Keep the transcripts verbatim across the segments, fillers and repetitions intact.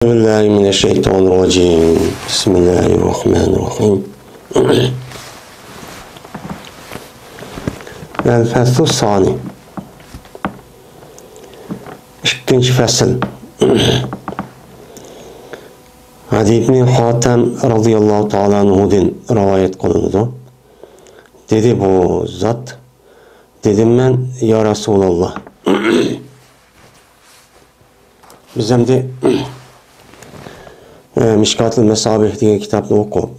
بالله من الشيطان الرجيم. بسم الله الرحمن الرحيم. الفصل الثاني. ئىككىنچى پەسىل. ئەدى ئىبنى ھاتەم رەزىياللاھۇ تائالا ئەنھۇدىن رىۋايەت قىلىنىدۇ. دېدى بۇ زات، دېدىم مەن، يا رەسۇلاللا. بىز ئەمدى، ئە، مىشكاتۇل مەسابىھ دېگەن كىتابنى ئوقۇپ،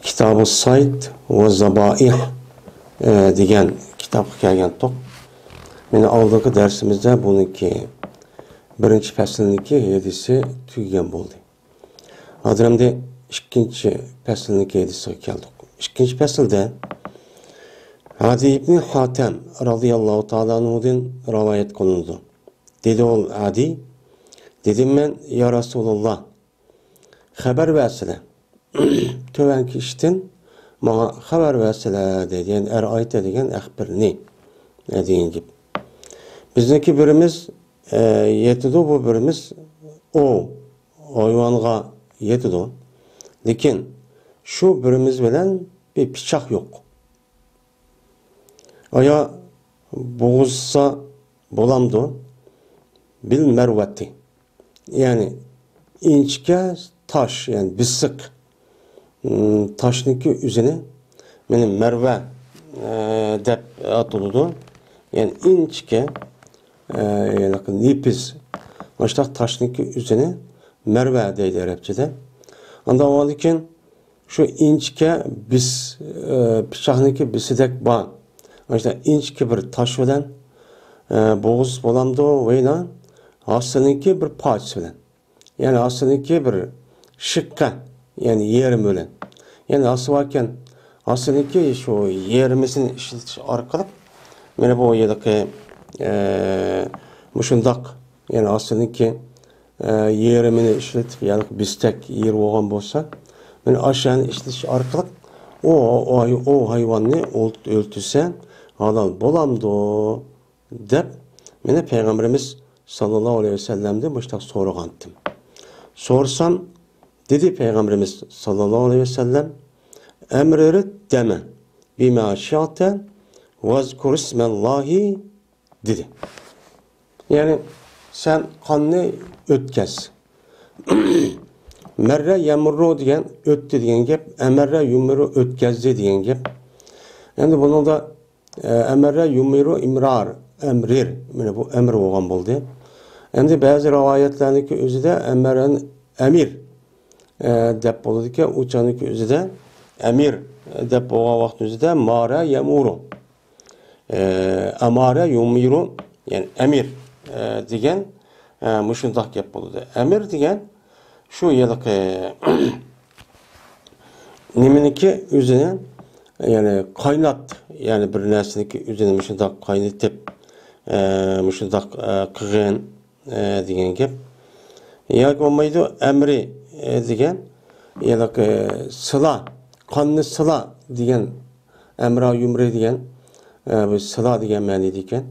كىتابۇ سايد ۋە زابائىھ، ئە، دېگەن كىتابقا كەلگەنتۇق. مانا ئالدىنقى دەرسىمىزدە بۇنىڭكى بىرىنچى پەسىلنىڭكى ھەدىسى تۈگىگەن بولدى. ھازىر ئەمدى ئىككىنچى پەسىلنىڭكى ھەدىسىگە كەلدۇق. ئىككىنچى پەسىلدە ئەدى ئىبنى ھاتەم رەزىياللاھۇ تائالا ئەنھۇدىن رىۋايەت قىلىنىدۇ. دېدى ئۇ ئەدى، دېدىم مەن، يا رەسۇلاللا، خەۋەر بەرسىلە. تۆۋەنكى ئىشتىن ماڭا خەۋەر بەرسىلە، دېدى. يەنى ئەرئەيتە دېگەن ئەخبىرنى، ئە، دېگەن گەپ. بىزنىڭكى بىرىمىز، ئە، يېتىدۇ، بۇ بىرىمىز ئوۋ، ھايۋانغا يېتىدۇ. لېكىن شۇ بىرىمىز بىلەن بىر پىچاق يوق. ئايا بوغۇزسا بولامدۇ؟ بىل مەرۋەتى. يەنى ئىنچىكە تاش، يەنى بېسىق، م، تاشنىڭكى ئۆزىنى، مانا مەرۋە، ئە، دەپ ئاتىلىدۇ. يەنى ئىنچىكە، ئە، يەنى نېپىز، مۇشۇنداق تاشنىڭكى ئۆزىنى مەرۋە دەيدۇ ئەرەبچىدە. ئاندىن ئاۋۋالدىن كېيىن شۇ ئىنچىكە بىس، ئە، پىچاقنىڭكى بىسىدەك بار. ئاشۇنداق ئىنچىكە بىر تاش بىلەن، ئە، بوغۇز بولامدۇ؟ ۋەينا ھاسىنىڭكى بىر پارچىسى بىلەن. يەنى ھاسىنىڭكى بىر شىققە، يەنى يېرىمى بىلەن. يەنى ھاسا باركەن، ھاسىنىڭكى شۇ يېرىمىسىنى ئىشلىتىش ئارقىلىق، مانا بۇ يىلقى، ئە، مۇشۇنداق، يەنى ھاسىنىڭكى ئە، يېرىمىنى ئىشلىتىپ، يەنى بىستەك يېرى بولغان بولسا، مانا ئاشۇنى ئىشلىتىش ئارقىلىق ئۇ، ئۇ، ئۇ ھايۋاننى ئۆلت-، ئۆلتۈرسە ھالال بولامدۇ؟ دەپ، مانا پەيغەمبىرىمىز ساللاللاھۇ ئەلەيھى ۋەسەللەمدىن مۇشۇنداق سورىغانتىم. سورىسام، دېدى پەيغەمبىرىمىز ساللاللاھۇ ئەلەيھى ۋەسەللەم، ئەمرىر دەمە بىما شىئتە ۋەزكۇرىسمەللاھى دېدى. يەنى سەن قاننى ئۆتكەز. مەررە يەمۇررۇ دېگەن ئۆتتى دېگەن گەپ، ئەمەررە يۇمىرۇ ئۆتكەزدى دېگەن گەپ. ئەمدى بۇنىڭدا، ئە، ئەمەررە يۇمىرۇ ئىمرار، ئەمرىر. مانا بۇ ئەمر بولغان بولدى. ئەمدى بەزى رىۋايەتلەرنىڭكى ئۆزىدە ئەمەرەن ئەمىر، ئە، دەپ بولىدىكەن. ئۇ چاغنىڭكى ئۆزىدە ئەمىر، ئە، دەپ بولغان ۋاقىتنىڭ ئۆزىدە مارە يەمۇرۇ. ئە، ئەمارە يۇمىرۇ، يەنى ئەمىر، ئە، دېگەن، ئە، مۇشۇنداق گەپ بولىدۇ. ئەمىر دېگەن شۇ ھېلىقى نېمىنىڭكى ئۆزىنى، يەنى قاينات، يەنى بىر نەرسىنىڭكى ئۆزىنى مۇشۇنداق قاينىتىپ، ئە، مۇشۇنداق، ئە، قىلغىن، ئە، دېگەن گەپ. ياكى بولمايدۇ، ئەمرى، ئە، دېگەن، ھېلىقى سىلا، قاننى سىلا دېگەن، ئەمرا يۇمرى دېگەن، ئە، بۇ سىلا دېگەن مەنىدە ئىكەن.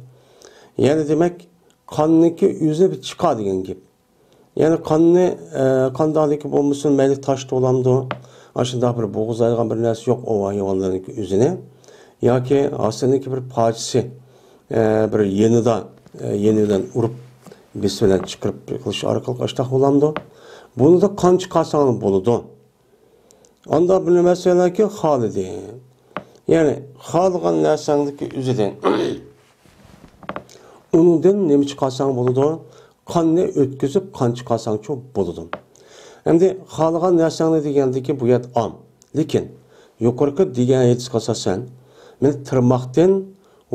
يەنى دېمەك، قاننىڭكى ئۆزى بىر چىقار دېگەن گەپ. يەنى قاننى، ئە، قانداقلىكى بولمىسۇن، مەيلى تاش بولامدۇ، ئاشۇنداق بىر بوغۇزلايدىغان بىر نەرسە يوق ئۇ ھايۋانلارنىڭكى ئۆزىنى. ياكى ھاسىنىڭكى بىر پارچىسى، ئە، بىر يېنىدا، ئە، يېنى بىلەن ئۇرۇپ، بىس بىلەن چىقىرىپ قىلىش ئارقىلىق ئاشۇنداق بولامدۇ؟ بۇنىدا قان چىقارساڭ بولىدۇ. ئاندا بىر مەسىلەكى خالىدى. يەنى خالىغان نەرسەڭدىكى ئۆزىدىن. ئۇنىڭدىن نېمە چىقارساڭ بولىدۇ؟ قاننى ئۆتكۈزۈپ، قان چىقارساڭچۇ بولىدۇ. ئەمدى خالىغان نەرسەڭنى دېگەندىكى بۇ يەر ئام. لېكىن يۇقىرىقى دېگەن ھەدىسكە ئاساسەن، مەن تىرماقتىن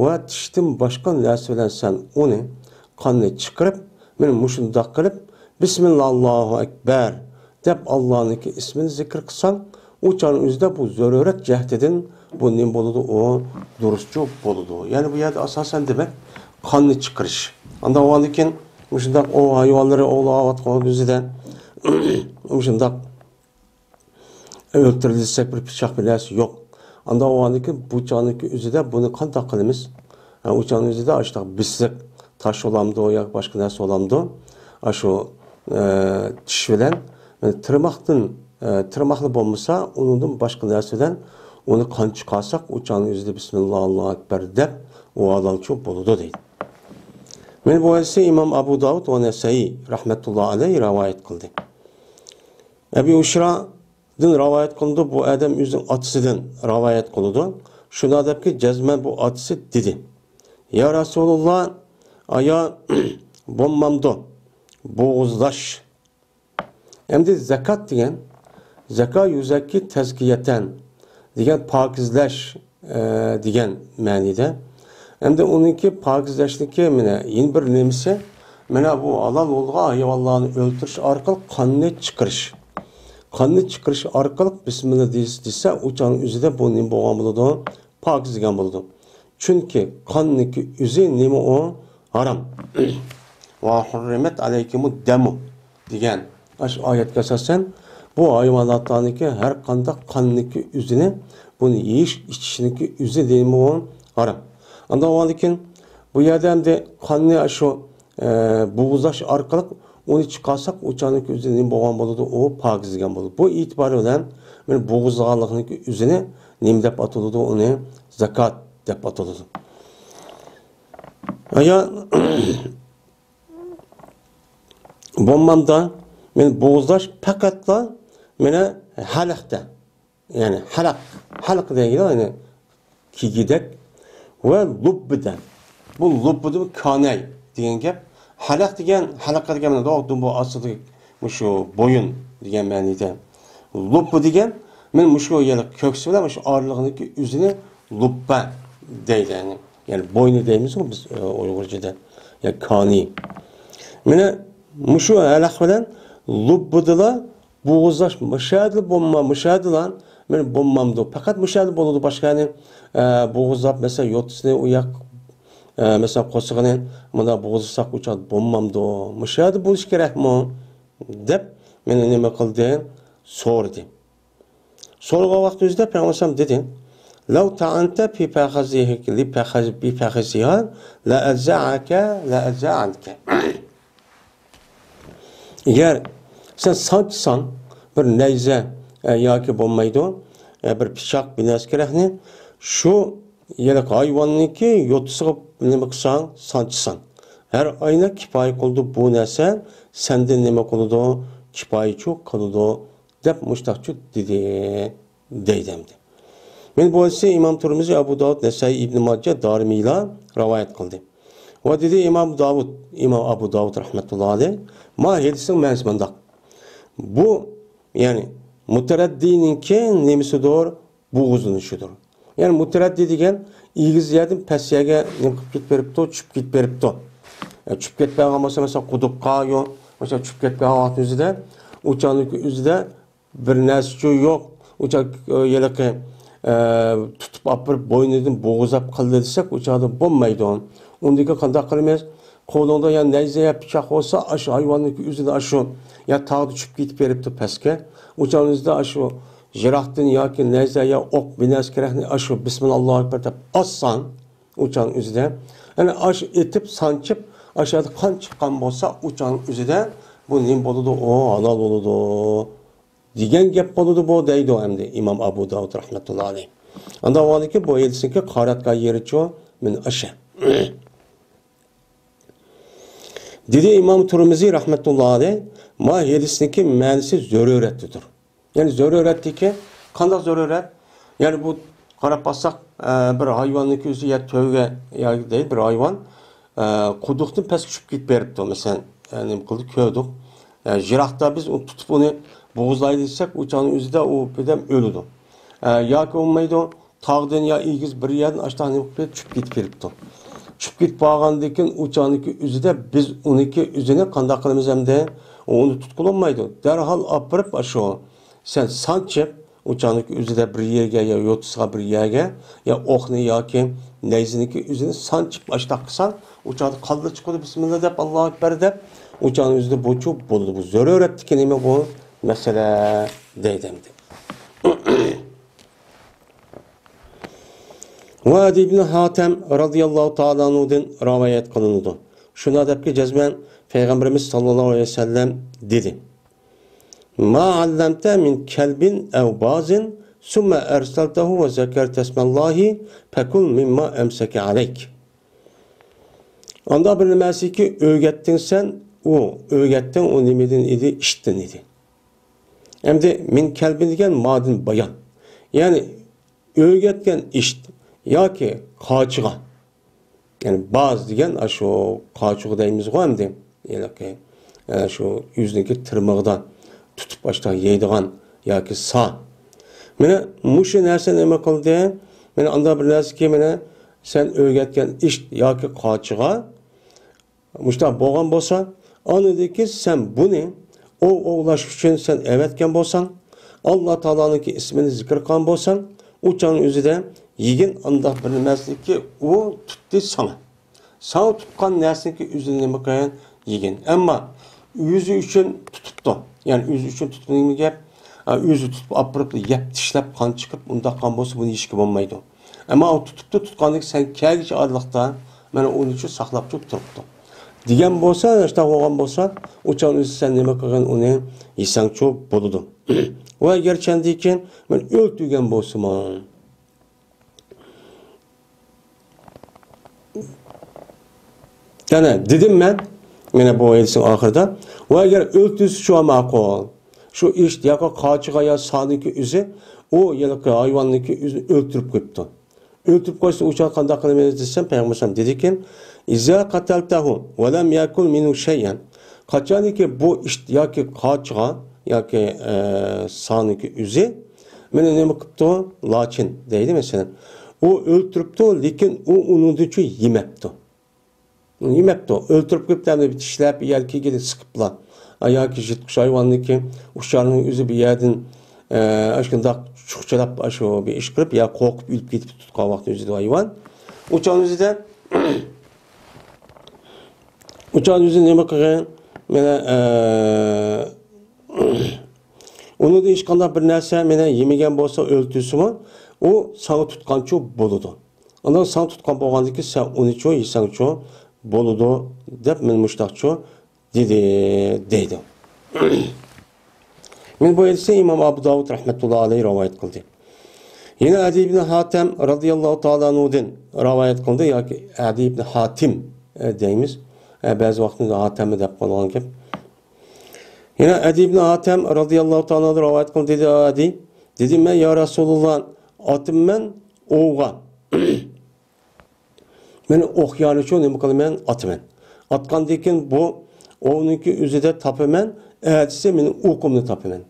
ۋە چىشتىن باشقا نەرسە بىلەن سەن ئۇنى، قاننى چىقىرىپ، مەن مۇشۇنداق قىلىپ، بىسمىللا، ئاللاھۇ ئەكبەر دەپ ئاللانىڭكى ئىسمىنى زىكىر قىلساڭ، ئۇ چاغنىڭ ئۆزىدە بۇ زۆرۈرەت جەھىتىدىن بۇ نېمە بولىدۇ؟ ئۇ دۇرۇسچۇ بولىدۇ. يەنى بۇ يەردە ئاساسەن دېمەك، قاننى چىقىرىش. ئاندىن ئۇنىڭدىن كېيىن مۇشۇنداق ئوۋ ھايۋانلىرى ئوۋلاۋاتقان ئۆزىدە مۇشۇنداق ئۆلتۈرۈلسەك بىر پىچاق بىر نەرسە يوق. ئاندىن ئۇنىڭدىن كېيىن بۇ چاغنىڭكى ئۆزىدە بۇنى قانداق قىلىمىز؟ ھە، ئۇ چاغنىڭ ئۆزىدە ئاشۇنداق بىسىق تاش بولامدۇ ياكى باشقا نەرسە بولامدۇ؟ ئاشۇ ئە، چىش بىلەن، يەنى تىرماقتىن، ئە، تىرماقلا بولمىسا، ئۇنىڭدىن باشقا نەرسە بىلەن ئۇنى قان چىقارساق، ئۇ چاغنىڭ ئۆزىدە بىسمىللا، ئاللاھۇ ئەكبەر دەپ، ئۇ ھالالچۇ بولىدۇ دەيدۇ. مانا بۇ ھەدىسنى ئىمام ئەبۇ داۋۇد ۋە نەسەئىي رەھمەتۇللا ئەلەيھ رىۋايەت قىلدى. ئەبى ئۇشرادىن رىۋايەت قىلىنىدۇ، بۇ ئادەم ئۆزىنىڭ ئاتىسىدىن رىۋايەت قىلىدۇ. شۇنداق دەپكى، جەزمەن بۇ ئاتىسى دېدى: يا رەسۇلۇللا، ئايا، بولمامدۇ بوغۇزلاش؟ ئەمدى زاكات دېگەن، زاكا يۇزەككى تەزكىيەتەن دېگەن، پاكىزلەش، ئە، دېگەن مەنىدە. ئەمدى ئۇنىڭكى پاكىزلەشنىڭكى مانا يەنە بىر نېمىسى، مانا بۇ ھالال بولغان ھايۋانلارنى ئۆلتۈرۈش ئارقىلىق قاننى چىقىرىش. قاننى چىقىرىش ئارقىلىق بىسمىللا دېسە، ئۇ چاغنىڭ ئۆزىدە بۇ نېمە بولغان بولىدۇ؟ پاكىز دېگەن بولىدۇ. چۈنكى قاننىڭكى ئۆزى نېمە ئۇ؟ ھارام. ۋە ھۇررىمەت ئەلەيكۇمۇد دەمۇ دېگەن ئاشۇ ئايەتكە ئاساسەن، بۇ ھايۋاناتلارنىڭكى ھەر قانداق قاننىڭكى ئۆزىنى، بۇنى يېيىش، ئىچىشنىڭكى ئۆزى نېمە ئۇ؟ ھارام. ئاندىن ئاندىن كېيىن بۇ يەردە ئەمدى قاننى ئاشۇ، ئە، بوغۇزلاش ئارقىلىق ئۇنى چىقارساق، ئۇ چاغنىڭكى ئۆزى نېمە بولغان بولىدۇ؟ ئۇ پاكىز دېگەن بولىدۇ. بۇ ئېتىبار بىلەن مانا بوغۇزلىغانلىقنىڭكى ئۆزىنى نېمە دەپ ئاتىلىدۇ؟ ئۇنى زاكات دەپ ئاتىلىدۇ. ئايا، بولمامدا، مانا بوغۇزلاش پەقەتلا مانا ھەلەقتە. يەنى ھەلەق، ھەلەق دەيدۇ، يەنى كىگىدەك ۋە لۇببىدە. بۇ لۇببىدە كانەي دېگەن گەپ. ھەلەق دېگەن، ھەلەق دېگەن مانا دوغدۇم بۇ ئاستىدىكى مۇشۇ بويۇن دېگەن مەنىدە. لۇببى دېگەن، مانا مۇشۇ يەنى كۆكسى بىلەن مۇشۇ ئارىلىقىدىكى ئۆزىنى لۇببە دەيدۇ، يەنى. يەنى بوينى دەيمىزغۇ بىز، ئە، ئۇيغۇرچىدا. يا كانى. مانا مۇشۇ ھەلەق بىلەن لۇببىدىلا بوغۇزلاش مۇشەدىلا بولما، مۇشەدىلا مانا بولمامدۇ. پەقەت مۇشەدە بولىدۇ، باشقا يەنى، ئە، بوغۇزلاپ، مەسىلەن، يوتىسىنى ئۇ ياق، ئە، مەسىلەن، قورسىقىنى مۇنداق بوغۇزلىساق ئۇ چاغدا بولمامدۇ؟ مۇشەدە بولۇش كېرەكمۇ؟ دەپ مانا نېمە قىلدى؟ سورىدى. سورىغان ۋاقتىمىزدا پەيغەمبەر ئەلەيھىسسالام دېدى: لو طعنت في فخذه، لفخذ، بفخذها لأجزعك، لأجزع عنك. ئەگەر سەن سانچىساڭ بىر نەيزە، ئە، ياكى بولمايدۇ، ئە، بىر پىچاق، بىر نەرسە كېرەكنى، شۇ يەنى ھايۋاننىڭكى يوتىسىغا نېمە قىلساڭ، سانچىساڭ، ھەر ئاينا كىپايە قىلىدۇ بۇ نەرسە، سەندىن نېمە قىلىدۇ؟ كىپايىچۇ قىلىدۇ، دەپ مۇشتاقچۇ دېدى، دەيدۇ ئەمدى. مانا بۇ ھەدىسنى ئىمام تۇرمۇزى، ئەبۇ داۋۇد، نەسائىي، ئىبنى ماجە، دارىمىلار رىۋايەت قىلدى. ۋە دېدى ئىمام داۋۇد، ئىمام ئەبۇ داۋۇد رەھمەتۇللا ئەلەيھ، ما ھەدىسنىڭ مەنىسى مۇنداق. بۇ، يەنى، مۇتەرەددىنىڭكى نېمىسىدۇر؟ بوغۇزلىنىشىدۇر. يەنى مۇتەرەددى دېگەن ئېگىز يەردىن پەس يەرگە نېمە قىلىپ كېتىپ بېرىپتۇ؟ چۈشۈپ كېتىپ بېرىپتۇ. ئە، چۈشۈپ كەتمەيدىغان بولسا، مەسىلەن، قۇدۇققا، يو، مەسىلەن، چۈشۈپ كەتمەيدىغان ۋاقىتنىڭ ئۆزىدە، ئۇ چاغنىڭ ئۆزىدە بىر نەرسىچۇ يوق. ئۇ چاغ، ئە، ھېلىقى، ئە، تۇتۇپ ئاپىرىپ بوينىدىن بوغۇزلاپ قىلدى دېسەك، ئۇ چاغدا بولمايدۇ. ئۇندىن كېيىن قانداق قىلىمىز؟ قولۇڭدا يا نەيزە يا پىچاق بولسا، ئاشۇ ھايۋاننىڭكى ئۆزىدە ئاشۇ، يا تاغدا چۈشۈپ كېتىپ بېرىپتۇ پەسكە. ئۇ چاغنىڭ ئۆزىدە ئاشۇ يىراقتىن ياكى نەيزە يا ئوق، بىر نەرسە كېرەكنى ئاشۇ بىسمىللا، ئاللاھۇ ئەكبەر دەپ ئاتساڭ، ئۇ چاغنىڭ ئۆزىدە، يەنى ئاشۇ ئېتىپ، سانچىپ، ئاشۇ يەردە قان چىققان بولسا، ئۇ چاغنىڭ ئۆزىدە بۇ نېمە بولىدۇ؟ ئۇ ھالال بولىدۇ دېگەن گەپ بولىدۇ بۇ، دەيدۇ ئەمدى ئىمام ئەبۇ داۋۇد رەھمەتۇللا ئەلەيھ. ئاندىن ئاۋۋالىكى بۇ ھەدىسنىڭكى قاراتقان يېرىچۇ مانا ئاشۇ. دېدى ئىمام تۇرمىزى رەھمەتۇللا ئەلەيھ، ما ھەدىسنىڭكى مەنىسى زۆرۈرەتتىدۇر. يەنى زۆرۈرەتتىكى، قانداق زۆرۈرەت؟ يەنى بۇ قاراپ باقساق، ئە، بىر ھايۋاننىڭكى ئۆزى يا تۆگە، يا دەيلى بىر ھايۋان، ئە، قۇدۇقتىن پەسكە چۈشۈپ كېتىپ بېرىپتۇ، مەسىلەن، ئە، نېمە قىلدى، كۆردۇق. ئە، يىراقتا بىز ئۇنى تۇتۇپ، ئۇنى بوغۇزلايلى دېسەك، ئۇ چاغنىڭ ئۆزىدە ئۇ بىردەم ئۆلىدۇ. ئە، ياكى بولمايدۇ، تاغدىن يا ئېگىز بىر يەردىن ئاشتاق نېمە قىلىپ چۈشۈپ كېتىپ بېرىپتۇ. چۈشۈپ كېتىپ بارغاندىن كېيىن ئۇ چاغنىڭكى ئۆزىدە بىز ئۇنىڭكى ئۆزىنى قانداق قىلىمىز ئەمدى؟ ئۇنى تۇتقىلى بولمايدۇ. دەرھال ئاپىرىپ ئاشۇ سەن سانچىپ، ئۇ چاغنىڭكى ئۆزىدە بىر يەرگە يا يوتىسىغا بىر يەرگە يا ئوقنى ياكى نەيزىنىڭكى ئۆزىنى سانچىپ ئاشتاق قىلساڭ، ئۇ چاغدا قانلا چىقىدۇ، بىسمىللا دەپ، ئاللاھۇ ئەكبەر دەپ، ئۇ چاغنىڭ ئۆزىدە بۇچۇ بولىدۇ. بۇ زۆرۈرەتتىكى نېمە بۇ مەسىلە دەيدۇ ئەمدى. ۋە ئەدى ئىبنى ھاتەم رەزىيەللاھۇ تائالا ئەنھۇدىن رىۋايەت قىلىنىدۇ. شۇنداق دەپكى، جەزمەن پەيغەمبىرىمىز ساللاللاھۇ ئەلەيھى ۋەسەللەم دېدى: ما علمت من كلب أو باز ثم أرسلته وذكرت اسم الله فكل مما أمسك عليك. ئاندا بىر نېمەسىكى ئۆگەتتىڭ سەن، ئۇ ئۆگەتتىڭ، ئۇ نېمىدىن ئىدى؟ ئىشتىن ئىدى. ئەمدى من كلب دېگەن مادىن بايان. يەنى ئۆگەتكەن ئىشت ياكى قاچىغا. يەنى باز دېگەن ئاشۇ قاچىغا دەيمىزغۇ ئەمدى. ھېلىقى، ئە، شۇ ئۆزىنىڭكى تىرمىقىدا تۇتۇپ ئاشتا يەيدىغان ياكى سا. مانا مۇشۇ نەرسە نېمە قىلدى؟ مانا ئاندا بىر نەرسىكى، مانا سەن ئۆگەتكەن ئىشت ياكى قاچىغا مۇشۇنداق بولغان بولسا، ئاندىن كېيىن سەن بۇنى ئوۋ ئوۋلاش ئۈچۈن سەن ئەۋەتكەن بولساڭ، ئاللا تائالانىڭكى ئىسمىنى زىكىر قىلغان بولساڭ، ئۇ چاغنىڭ ئۆزىدە يېگىن ئانداق بىر نېمەسىنىكى ئۇ تۇتتى ساڭا. ساڭا تۇتقان نەرسىنىڭكى ئۆزىنى نېمە قىلغان؟ يېگىن. ئەمما ئۆزى ئۈچۈن تۇتۇپتۇ. يەنى ئۆزى ئۈچۈن تۇتقىنى نېمە گەپ؟ ئا، ئۆزى تۇتۇپ ئاپىرىپ يەپ تىشلاپ قان چىقىپ ئۇنداق قان بولسا بۇنى يېيىشكە بولمايدۇ. ئەمما ئۇ تۇتۇپتۇ، تۇتقاندىن كېيىن سەن كەلگۈچە ئارىلىقتا مانا ئۇنىچۇ ساقلاپچۇ تۇرۇپتۇ. دېگەن بولسا، شۇنداق بولغان بولسا، ئۇ چاغنىڭ ئۆزى سەن نېمە قىلغىن، ئۇنى يېسەڭچۇ بولىدۇ. ۋە ئەگەر چەندىكىن مەن ئۆلتۈرگەن بولسىمۇ. يەنە دېدىم مەن، مانا بۇ ھەدىسنىڭ ئاخىرىدا، ۋە ئەگەر ئۆلتۈرسە شۇ ماقۇل. شۇ ئىشت ياكى قاچىغا يا سانىكى ئۆزى، ئۇ ھېلىقى ھايۋاننىكى ئۆزىنى ئۆلتۈرۈپ قويۇپتۇ. ئۆلتۈرۈپ قويسا، ئۇ چاغ قانداق قىلىمىز دېسەم، پەيغەمبەر ئەلەيھىسسالام دېدىكى، إذا قتلته ولم يأكل منه شيئا. قاچانكى بۇ ئىشت ياكى قاچىغا ياكى، ئە، سانىكى ئۆزى، مانا نېمە قىپتۇ؟ لاچىن دەيدۇ مەسىلەن. ئۇ ئۆلتۈرۈپتۇ، لېكىن ئۇ ئۇنىڭدىنچۇ يېمەپتۇ. يېمەپتۇ. ئۆلتۈرۈپ قويۇپتۇ، ئەمدى چىشلەپ ياكى سىقىپلا. ئا، ياكى يىرتقۇچ ھايۋاننىڭكى ئۇچارنىڭ ئۆزى بىر يەردىن، ئە، ئاشۇنداق چۇخچىلاپ، ئاشۇ بىر ئىش قىلىپ، يا قورقۇپ ئۆلۈپ كېتىپ تۇتقان ۋاقتى ئۆزىدە ھايۋان. ئۇچان ئۆزىدە، ئۇچان ئۆزى نېمە قىلغان؟ مانا، ئە، ئۇنىڭدا ھېچقانداق بىر نەرسە مانا يېمىگەن بولسا، ئۆلتۈرسىمۇ، ئۇ ساڭا تۇتقانچۇ بولىدۇ. ئاندىن ساڭا تۇتقان بولغاندىن كېيىن سەن ئۇنىچۇ يېسەڭچۇ بولىدۇ دەپ مانا مۇشۇنداقچۇ دېدى، دەيدۇ. مانا بۇ ھەدىسنى ئىمام ئابۇ داۋۇد رەھمەتۇللا ئەلەيھى رىۋايەت قىلدى. يەنە ئەدى ئىبن ھاتەم رازىياللاھۇ تائالا ئەنھۇدىن رىۋايەت قىلدى ياكى ئەدى ئىبن ھاتىم، ئە، دەيمىز. ئە، بەزى ۋاقىتتا ھاتەممۇ دەپ قالغان گەپ. يەنە ئەدى ئىبن ھاتەم رازىياللاھۇ تائالا ئەنھۇدىن رىۋايەت قىلدى، دېدى ئەدى. دېدىم مەن، يا رەسۇلۇللا، ئاتىمەن ئوۋغا. مەن ئوق يارنىچۇ نېمە قىلىمەن؟ ئاتىمەن. ئاتقاندىن كېيىن بۇ ئوۋنىڭكى ئۆزىدە تاپىمەن، ئەتىسى مېنىڭ ئوقۇمنى تاپىمەن.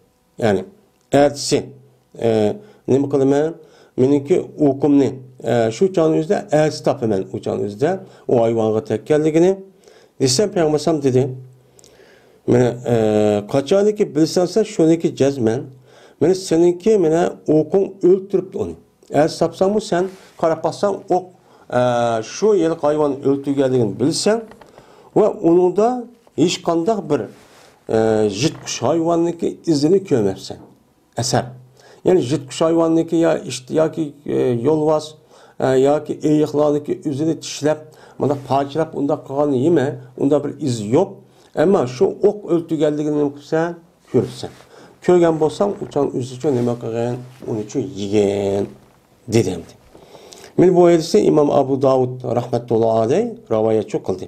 يەنى ئەتىسى، ئە، نېمە قىلىمەن؟ مېنىڭكى ئوقۇمنى، ئە، شۇ چاغنىڭ ئۆزىدە ئەتىسى تاپىمەن، ئۇ چاغنىڭ ئۆزىدە ئۇ ھايۋانغا تەگكەنلىكىنى دېسەم، پەيغەمبەر ئەلەيھىسسالام دېدى، مانا، ئە، قاچانكى بىلسەڭ سەن شۇنىڭكى جەزمەن، مانا سېنىڭكى، مانا ئوقۇڭ ئۆلتۈرۈپتۇ ئۇنى. ئەتىسى تاپساڭمۇ سەن قاراپ باقساڭ ئوق، ئە، شۇ ھېلىقى ھايۋان ئۆلتۈرگەنلىكىنى بىلسەڭ ۋە ئۇنىڭدا ھېچقانداق بىر، ئە، يىرتقۇچ ھايۋاننىڭكى ئىزىنى كۆرمەپسەن. ئەسەر. يەنى يىرتقۇچ ھايۋاننىڭكى يا ئىشت-، ياكى، ئە، يولۋاس، ئە، ياكى ئېيىقلارنىڭكى ئۆزىنى چىشلەپ، مۇنداق پارچىلاپ، ئۇنداق قىلغان يېمە، ئۇنداق بىر ئىز يوق. ئەمما شۇ ئوق ئۆلتۈرگەنلىكىنى نېمە قىلىپسەن؟ كۆرۈپسەن. كۆرگەن بولساڭ، ئۇچان ئۆزىچۇ نېمە قىلغىن؟ ئۇنىچۇ يېگىن، دېدى ئەمدى. مانا بۇ ھەدىسنى ئىمام ئابۇ داۋۇد رەھمەتۇللا ئەلەيھ رىۋايەتچۇ قىلدى.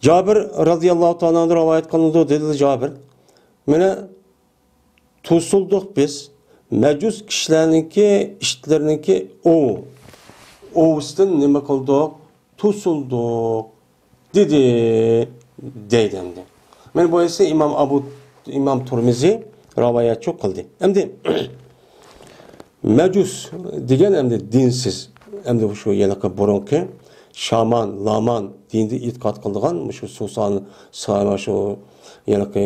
جابىر رازىياللاھۇ تائالا ئەنھۇدىن رىۋايەت قىلىنىدۇ، دېدى جابىر، مانا توسۇلدۇق بىز، مەجۇس كىشىلەرنىڭكى ئىشتلىرىنىڭكى ئوۋ، ئوۋىسىدىن نېمە قىلدۇق؟ توسۇلدۇق، دېدى، دەيدۇ ئەمدى. مانا بۇ ھەدىسنى ئىمام ئابۇ، ئىمام تۇرمىزى رىۋايەتچۇ قىلدى. ئەمدى مەجۇس دېگەن ئەمدى دىنسىز، ئەمدى شۇ ھېلىقى بۇرۇنقى شامان، لامان دىنىدا ئېتىقاد قىلىدىغان مۇشۇ سۇسان، سا-، شۇ ھېلىقى،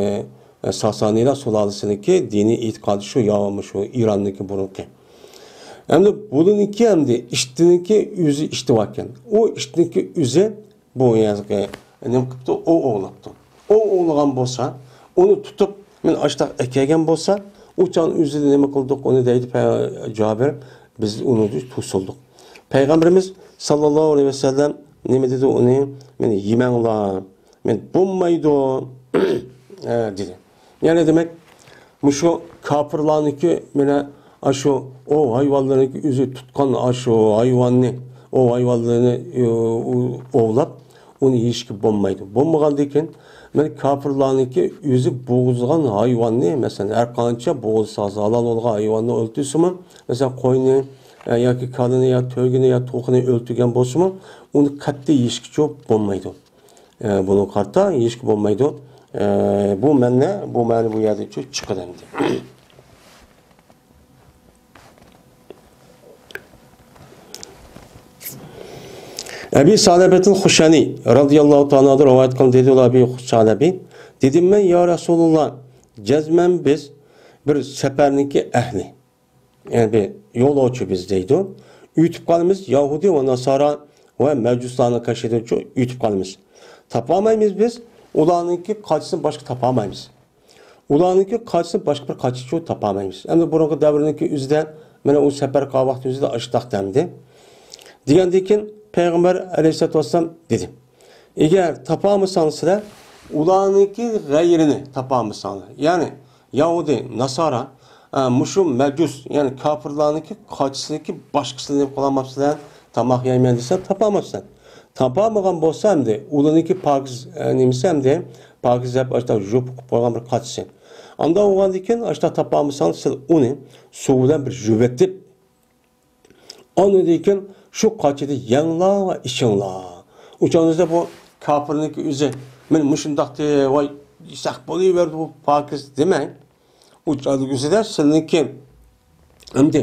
ئە، ساسانىيلار سۇلالىسىنىڭكى دىنىي ئېتىقادى شۇ، يا مۇشۇ ئىراندىكى بۇرۇنقى. ئەمدى بۇنىڭكى ئەمدى ئىشتىنىڭكى ئۆزى ئىشتى باركەن. ئۇ ئىشتىنىڭكى ئۆزى بۇ يەرگە نېمە قىپتۇ؟ ئوۋ ئوۋلاپتۇ. ئوۋ ئوۋلىغان بولسا، ئۇنى تۇتۇپ، مەن ئاشتاق ئەكەلگەن بولسا، ئۇ چاغ ئۆزىدە نېمە قىلدۇق ئۇنى دەيدۇ پە-، جابىر، بىز ئۇنى توسۇلدۇق. پەيغەمبىرىمىز ساللاللاھۇ ئەلەيھى ۋەسەللەم نېمە دېدى ئۇنى؟ مېنى يېمەڭلار، مەن بولمايدۇ، ئە، دېدى. يەنى دېمەك، مۇشۇ كاپىرلارنىڭكى مانا ئاشۇ ئوۋ ھايۋانلىرىنىڭكى ئۆزى تۇتقان ئاشۇ ھايۋاننى، ئوۋ ھايۋانلىرىنى، ئۇ، ئوۋلاپ، ئۇنى يېيىشكە بولمايدۇ. بولمىغاندىن كېيىن، مانا كاپىرلارنىڭكى ئۆزى بوغۇزلىغان ھايۋاننى، مەسىلەن، ھەر قانچە بوغۇزى ھالال بولغان ھايۋاننى ئۆلتۈرسىمۇ، مەسىلەن، قوينى، ئە، ياكى كالىنى، يا تۆگىنى، يا توخۇنى ئۆلتۈرگەن بولسىمۇ، ئۇنى قەتئىي يېيىشكىچۇ بولمايدۇ. ئە، بۇنى قارىتا يېيىشكە بولمايدۇ. ئە، بۇ مەنە، بۇ مەنە بۇ يەردىن چىقىدۇ ئەمدى. ئەبى سالەبەتىل خۇشەنى رەزىيەللاھۇ تائالا ئەنھۇ رىۋايەت قىلغان دېدى ئۇلار، ئەبى سالەبى، دېدىم مەن، يا رەسۇلاللا، جەزمەن بىز بىر سەپەرنىڭكى ئەھلى. يەنى بىر يولۇچى بىز دەيدۇ. ئۆتۈپ قالىمىز يەھۇدىي ۋە ناسارا ۋە مەجۇسلارنىڭ قېشىدىنچۇ ئۆتۈپ قالىمىز. تاپالمايمىز بىز، ئۇلارنىڭكى قاچىسىنى باشقا تاپالمايمىز. ئۇلارنىڭكى قاچىسىنى باشقا بىر قاچىچۇ تاپالمايمىز. ئەمدى بۇرۇنقى دەۋرنىڭكى ئۆزىدە، مانا ئۇ سەپەر قىلغان ۋاقتى ئۆزىدە ئاشتاق دەمدى. دېگەندىن كېيىن پەيغەمبەر ئەلەيھىسسالاتۇ ۋەسسالام دېدى. ئەگەر تاپالمىساڭ سىلەر، ئۇلارنىڭكى غەيرىنى تاپالمىساڭلار، يەنى يەھۇدىي، ناسارا، ئە، مۇشۇ مەجۇس، يەنى كاپىرلارنىڭكى قاچىسىنىڭكى باشقىسىنى نېمە قىلالماپسىلەر، تاماق يەيمەن دېسە تاپالماپسىلەر. تاپالمىغان بولسا ئەمدى، ئۇلارنىڭكى پاكىز، ئە، نېمىسى ئەمدى، پاكىز دەپ ئاشتا يۇيۇپ قويغان بىر قاچىسى. ئاندا بولغاندىن كېيىن ئاشتا تاپالمىساڭ، سىز ئۇنى سۇ بىلەن بىر يۇۋېتىپ، ئاندىن كېيىن شۇ قاچىدا يەڭلار ۋە ئىچىڭلار. ئۇ چاغنىڭىزدا بۇ كاپىرنىڭكى ئۆزى، مەن مۇشۇنداقتى، ۋاي، يېسەك بولۇۋەردى بۇ پاكىز دېمەڭ. ئۇ چاغنىڭ ئۆزىدە سىلىنىڭكى ئەمدى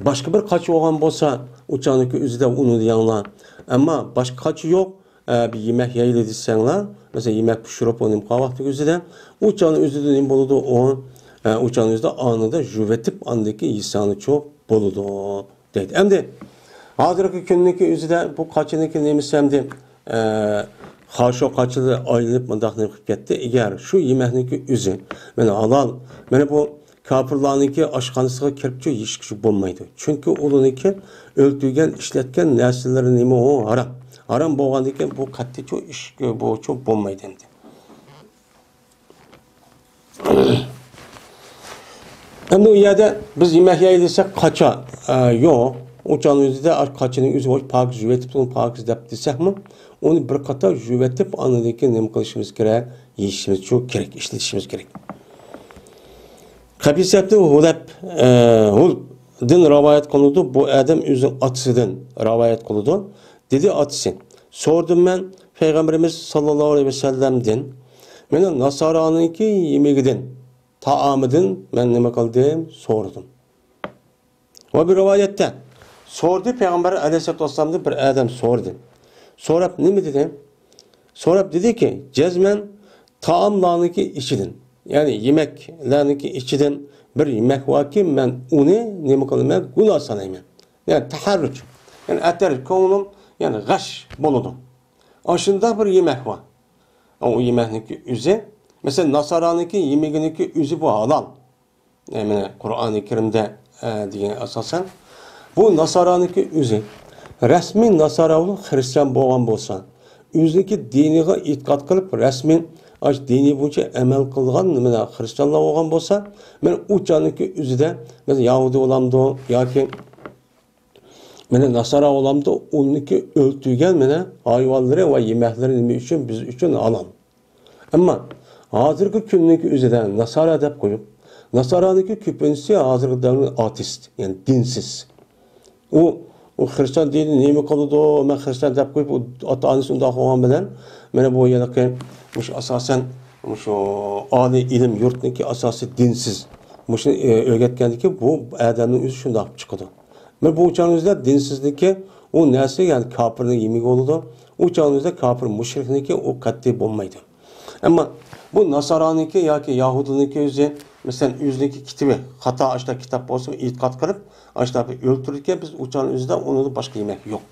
باشقا بىر قاچا بولغان بولسا، ئۇ چاغنىڭكى ئۆزىدە ئۇنى يەڭلار. ئەمما باشقا قاچا يوق، ئە، بىر يېمەك يەيلى دېسەڭلار، مەسىلەن، يېمەك پىشۇرۇپ، ئۇنى نېمە قىلغان ۋاقتىنىڭ ئۆزىدە، ئۇ چاغنىڭ ئۆزىدە نېمە بولىدۇ؟ ئۇ، ئە، ئۇ چاغنىڭ ئۆزىدە ئانىدا يۇۋېتىپ، ئاندىن كېيىن يېسەڭلارچۇ بولىدۇ، دەيدۇ. ئەمدى ھازىرقى كۈننىڭكى ئۆزىدە بۇ قاچىنىڭكى نېمىسى ئەمدى، ئە، خاشۇ قاچىلىرى ئايلىنىپ مۇنداق نېمە قىلىپ كەتتى. ئەگەر شۇ يېمەكنىڭكى ئۆزى، مانا ھالال، مانا بۇ كاپىرلارنىڭكى ئاشخانىسىغا كىرىپچۇ يېيىشكىچۇ بولمايدۇ. چۈنكى ئۇلارنىڭكى ئۆلتۈرگەن، ئىشلەتكەن نەرسىلىرى نېمە ئۇ ھارام. ھارام بولغاندىن كېيىن بۇ قەتئىيچۇ ئىش، بۇچۇ بولمايدۇ ئەمدى. ئەمدى ئۇ يەردە بىز يېمەك يەي دېسەك، قاچا، ئە، يوق. ئۇ چاغنىڭ ئۆزىدە قاچىنىڭ ئۆزى بولۇش پاكىز، يۇۋېتىپ تۇرۇپ پاكىز دەپ دېسەكمۇ، ئۇنى بىر قاتار يۇۋېتىپ، ئاندىن كېيىن نېمە قىلىشىمىز كېرەك؟ يېيىشىمىزچۇ كېرەك، ئىشلىتىشىمىز كېرەك. قەبىسەتنى ھۇلەپ، ئە، ھۇلدىن رىۋايەت قىلىنىدۇ. بۇ ئادەم ئۆزىنىڭ ئاتىسىدىن رىۋايەت قىلىدۇ. دېدى ئاتىسى، سورىدىم مەن پەيغەمبىرىمىز ساللاللاھۇ ئەلەيھى ۋەسەللەمدىن، مېنىڭ ناسارانىڭكى يېمىكىدىن، تائامىدىن مەن نېمە قىلدىم؟ سورىدىم. ۋە بىر رىۋايەتتە سورىدى، پەيغەمبەر ئەلەيھىسسالاتۇ ۋەسسالامدىن بىر ئادەم سورىدى. سوراپ نېمە دېدى؟ سوراپ دېدىكى، جەزمەن تائاملارنىڭكى ئىچىدىن، يەنى يېمەكلەرنىڭكى ئىچىدىن بىر يېمەك باركى، مەن ئۇنى نېمە قىلىمەن؟ گۇناھ سانايمەن. يەنى تەھەررۇج، يەنى ئەتەررۇج، كۆڭلۈم، يەنى غەش بولىدۇ. ئاشۇنداق بىر يېمەك بار. ئۇ يېمەكنىڭكى ئۆزى، مەسىلەن، ناسارانىڭكى يېمىكىنىڭكى ئۆزى بۇ ھالال. ئە، مانا قۇرئانى كەرىمدە، ئە، دېگەن ئاساسەن، بۇ ناسارانىڭكى ئۆزى رەسمىي ناسارا بولۇپ خىرىستىيان بولغان بولسا، ئۆزىنىڭكى دىنىغا ئېتىقاد قىلىپ، رەسمىي ئاشۇ دىنى بويىچە ئەمەل قىلىدىغان مانا خىرىستىيانلار بولغان بولسا، مانا ئۇ چاغنىڭكى ئۆزىدە، مانا يەھۇدىي بولامدۇ ياكى مانا ناسارا بولامدۇ، ئۇنىڭكى ئۆلتۈرگەن مانا ھايۋانلىرى ۋە يېمەكلىرى نېمە ئۈچۈن؟ بىز ئۈچۈن ھالال. ئەمما ھازىرقى كۈننىڭكى ئۆزىدە ناسارا دەپ قويۇپ، ناسارانىڭكى كۆپىنچىسى ھازىرقى دەۋرنىڭ ئاتېئىست، يەنى دىنسىز. ئۇ، ئۇ خىرىستىيان دىنى نېمە قىلىدۇ، مەن خىرىستىيان دەپ قويۇپ، ئۇ ئاتا-ئانىسى ئۇنداق قىلغان بىلەن، مانا بۇ ھېلىقى مۇشۇ ئاساسەن مۇشۇ ئالىي ئىلىم يۇرتنىڭكى ئاساسىي دىنسىز. مۇشۇنى، ئۆ-، ئۆگەتكەندىكى بۇ ئادەمنىڭ ئۆزى شۇنداق چىقىدۇ. مانا بۇ چاغنىڭ ئۆزىدە دىنسىزنىڭكى ئۇ نەرسە، يەنى كاپىرنىڭ يېمىكى بولىدۇ. ئۇ چاغنىڭ ئۆزىدە كاپىر مۇشرىكنىڭكى ئۇ قەتئىي بولمايدۇ. ئەمما بۇ ناسارانىڭكى ياكى يەھۇدىينىڭكى ئۆزى، مەسىلەن، ئۆزىنىڭكى كىتابى، خاتا ئاشتا كىتاب بولسىمۇ ئېتىقاد قىلىپ، ئاشتا بىر ئۆلتۈرىدىكەن، بىز ئۇ چاغنىڭ ئۆزىدە ئۇنىڭدا باشقا يېمەك يوق.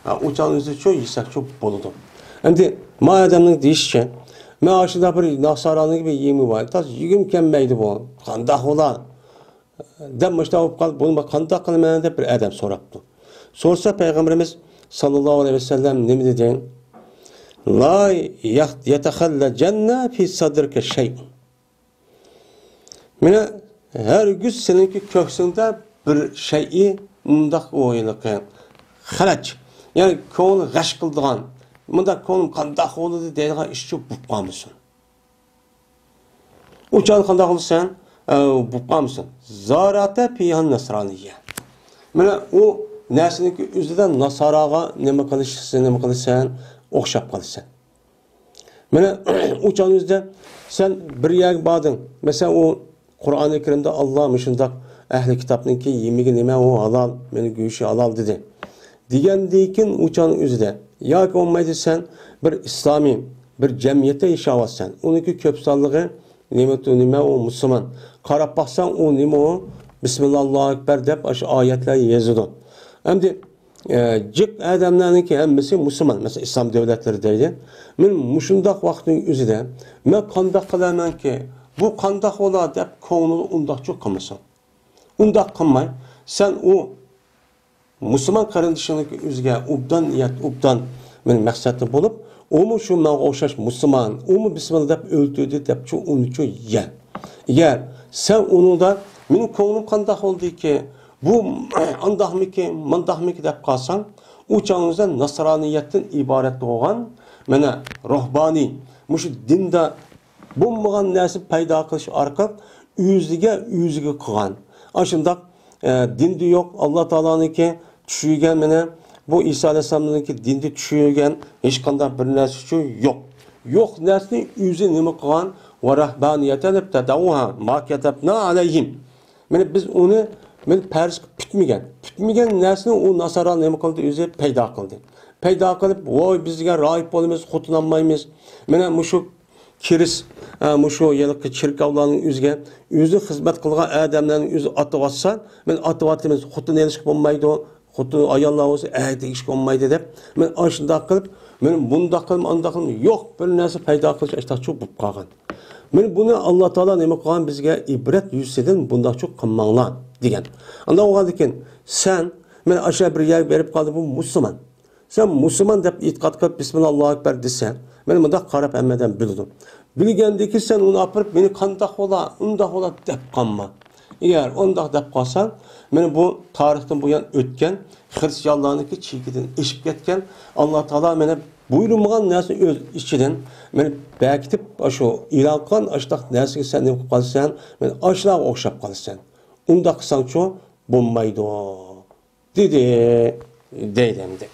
ھە، ئۇ چاغنىڭ ئۆزىدە شۇ يېسەكچۇ بولىدۇ. ئەمدى ما ئادەمنىڭ دېيىشىچە، مەن ئاشۇنداق بىر ناسارانىڭكى بىر يېمى بار، تازا يېگۈم كەلمەيدۇ بۇ. قانداق بولا؟ دەپ مۇشۇنداق بولۇپ قالدى، بۇنى قانداق قىلىمەن دەپ بىر ئادەم سوراپتۇ. سورىسا پەيغەمبىرىمىز ساللاللاھۇ ئەلەيھى ۋەسەللەم نېمە دېدى؟ لا يەتەخەللەجەننە فى سەدرىكە شەيئۇن. مانا، ھەرگىز سېنىڭكى كۆكسۈڭدە بىر شەيئى مۇنداق ئويلىقى خەلەچ، يەنى كۆڭۈل غەش قىلىدىغان، مۇنداق كۆڭلۈم قانداق بولىدۇ دەيدىغان ئىشچۇ بولۇپ قالمىسۇن. ئۇ چاغدا قانداق قىلىسەن؟ ئە، بولۇپ قالمىسۇن. زارەتە پىھان نەسرانىيە. مانا ئۇ نەرسىنىڭكى ئۆزىدە ناساراغا نېمە قىلىش، نېمە قىلىسەن؟ ئوخشاپ قالىسەن. مانا ئۇ چاغنىڭ ئۆزىدە سەن بىر يەرگە باردىڭ. مەسىلەن، ئۇ قۇرئانى كەرىمدە ئاللا مۇشۇنداق ئەھلى كىتابنىڭكى يېمىكى نېمە، ئۇ ھالال، مېنىڭ گۆشى ھالال دېدى. دېگەندىن كېيىن ئۇ چاغنىڭ ئۆزىدە ياكى بولمايدۇ سەن بىر ئىسلامىي، بىر جەمئىيەتتە ياشاۋاتىسەن. ئۇنىڭكى كۆپ سانلىقى نېمە، نېمە ئۇ مۇسۇلمان. قاراپ باقساڭ ئۇ نېمە ئۇ؟ بىسمىللا، ئاللاھۇ ئەكبەر دەپ ئاشۇ ئايەتلەر يېزىدۇ. ئەمدى ئە، جىق ئادەملەرنىڭكى ھەممىسى مۇسۇلمان، مەسىلەن، ئىسلام دۆلەتلىرى دەيلى. مەن مۇشۇنداق ۋاقىتنىڭ ئۆزىدە، مەن قانداق قىلارمەنكى، بۇ قانداق بولا دەپ كۆڭلىنى ئۇنداقچۇ قىلمىسۇن. ئۇنداق قىلماي، سەن ئۇ مۇسۇلمان قېرىندىشىڭنىڭكى ئۆزىگە ئوبدان نىيەت، ئوبدان مەن مەقسەتتە بولۇپ، ئۇمۇ شۇ ماڭا ئوخشاش مۇسۇلمان، ئۇمۇ بىسمىللا دەپ ئۆلتۈردى دەپچۇ ئۇنىچۇ يە. ئەگەر سەن ئۇنىڭدا مېنىڭ كۆڭلۈم قانداق بولدىكى، بۇ ئانداقمىكى، مانداقمىكى دەپ قالساڭ، ئۇ چاغنىڭدا ناسرانىيەتتىن ئىبارەت بولغان، مانا، روھبانىي، مۇشۇ دىندا بولمىغان نەرسە پەيدا قىلىش ئارقىلىق ئۆزىگە، ئۆزىگە قىلغان. ئاشۇنداق، ئە، دىندا يوق، ئاللا تائالانىڭكى چۈشۈرگەن، مانا، بۇ ئىسا ئەلەيھىسسالامنىڭكى دىندا چۈشۈرگەن ھېچقانداق بىر نەرسە ئۈچۈن يوق. يوق نەرسىنى ئۆزى نېمە قىلغان؟ ۋە رەھبانىيەتەن ئىبتەدەئۇھا ما كەتەبنا ئەلەيھىم. مانا بىز ئۇنى، مانا پەرز قىلىپ پۈتمىگەن. پۈتمىگەن نەرسىنى ئۇ ناسارا نېمە قىلدى؟ ئۆزى پەيدا قىلدى. پەيدا قىلىپ، ۋوي، بىزگە راھىب بولىمىز، خوتۇن ئالمايمىز. مانا مۇشۇ كىرىس، ئە، مۇشۇ ھېلىقى چېركاۋلارنىڭ ئۆزىگە، ئۆزى خىزمەت قىلغان ئادەملەرنى ئۆزى ئاتىۋاتسا، مانا ئاتىۋاتىمىز، خوتۇن ئېلىشقا بولمايدۇ. خوتۇن ئاياللار بولسا، ئەي، تېگىشكە بولمايدۇ دەپ، مەن ئاشۇنداق قىلىپ، مەن بۇنداق قىلىپ، ئانداق قىلىپ، يوق بىر نەرسە پەيدا قىلىش ئاشتاقچۇ بولۇپ قالغان. مەن بۇنى ئاللا تائالا نېمە قىلغان؟ بىزگە ئىبرەت يۈزىسىدىن بۇنداقچۇ قىلماڭلار دېگەن. ئانداق بولغاندىكىن سەن، مەن ئاشۇ بىر يەرگە بېرىپ قالدى، بۇ مۇسۇلمان. سەن مۇسۇلمان دەپ ئېتىقاد قىلىپ، بىسمىللا، ئاللاھۇ ئەكبەر دېسە، مەن مۇنداق قاراپ ھەممە ئادەم بىلىدۇ. بىلگەندىن كېيىن سەن ئۇنى ئاپىرىپ، مېنى قانداق بولا، ئۇنداق بولا دەپ قالما. ئەگەر ئۇنداق دەپ قالساڭ، مانا بۇ تارىختىن بۇيان ئۆتكەن، خىرىستىيانلارنىڭكى چېكىدىن ئېشىپ كەتكەن، ئاللا تائالا مانا بۇيرۇمىغان نەرسىنى ئۆز ئىچىدىن مانا بېكىتىپ، ئاشۇ ئېلان قىلغان ئاشۇنداق نەرسىگە سەن نېمە قىلىپ قالىسەن؟ مانا ئاشۇلارغا ئوخشاپ قالىسەن. ئۇنداق قىلساڭچۇ بولمايدۇ. دېدى، دەيدۇ ئەمدى.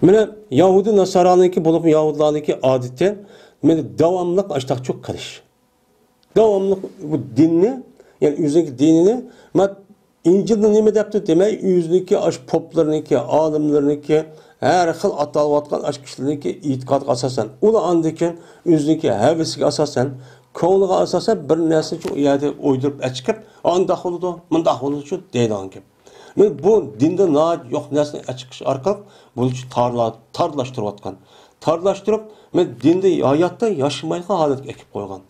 مانا يەھۇدىي ناسارانىڭكى، بولۇپمۇ يەھۇدىيلارنىڭكى ئادىتى، مانا داۋاملىق ئاشتاقچۇق قىلىش. داۋاملىق بۇ دىننى، يەنى ئۆزىنىڭكى دىنىنى، مانا ئىنجىلدا نېمە دەپتۇ دېمەي، ئۆزىنىڭكى ئاشۇ پوپلىرىنىڭكى، ئالىملىرىنىڭكى، ھەر خىل ئاتالىۋاتقان ئاشۇ كىشىلەرنىڭكى ئېتىقادىغا ئاساسەن، ئۇلار ئاندىن كېيىن ئۆزىنىڭكى ھەۋىسىگە ئاساسەن، كۆڭلىگە ئاساسەن بىر نەرسىنى شۇ يەردە ئويدۇرۇپ ئەچىقىپ، ئانداق بولىدۇ، مۇنداق بولىدۇ شۇ دەيدىغان گەپ. مانا بۇ دىندا ناھايىتى يوق نەرسىنى ئەچىقىش ئارقىلىق بۇنى تارلا-، تارلاشتۇرۇۋاتقان. تارلاشتۇرۇپ، مانا دىندا ھاياتتا ياشىمايدىغان ھالەتكە ئەكىپ قويغان.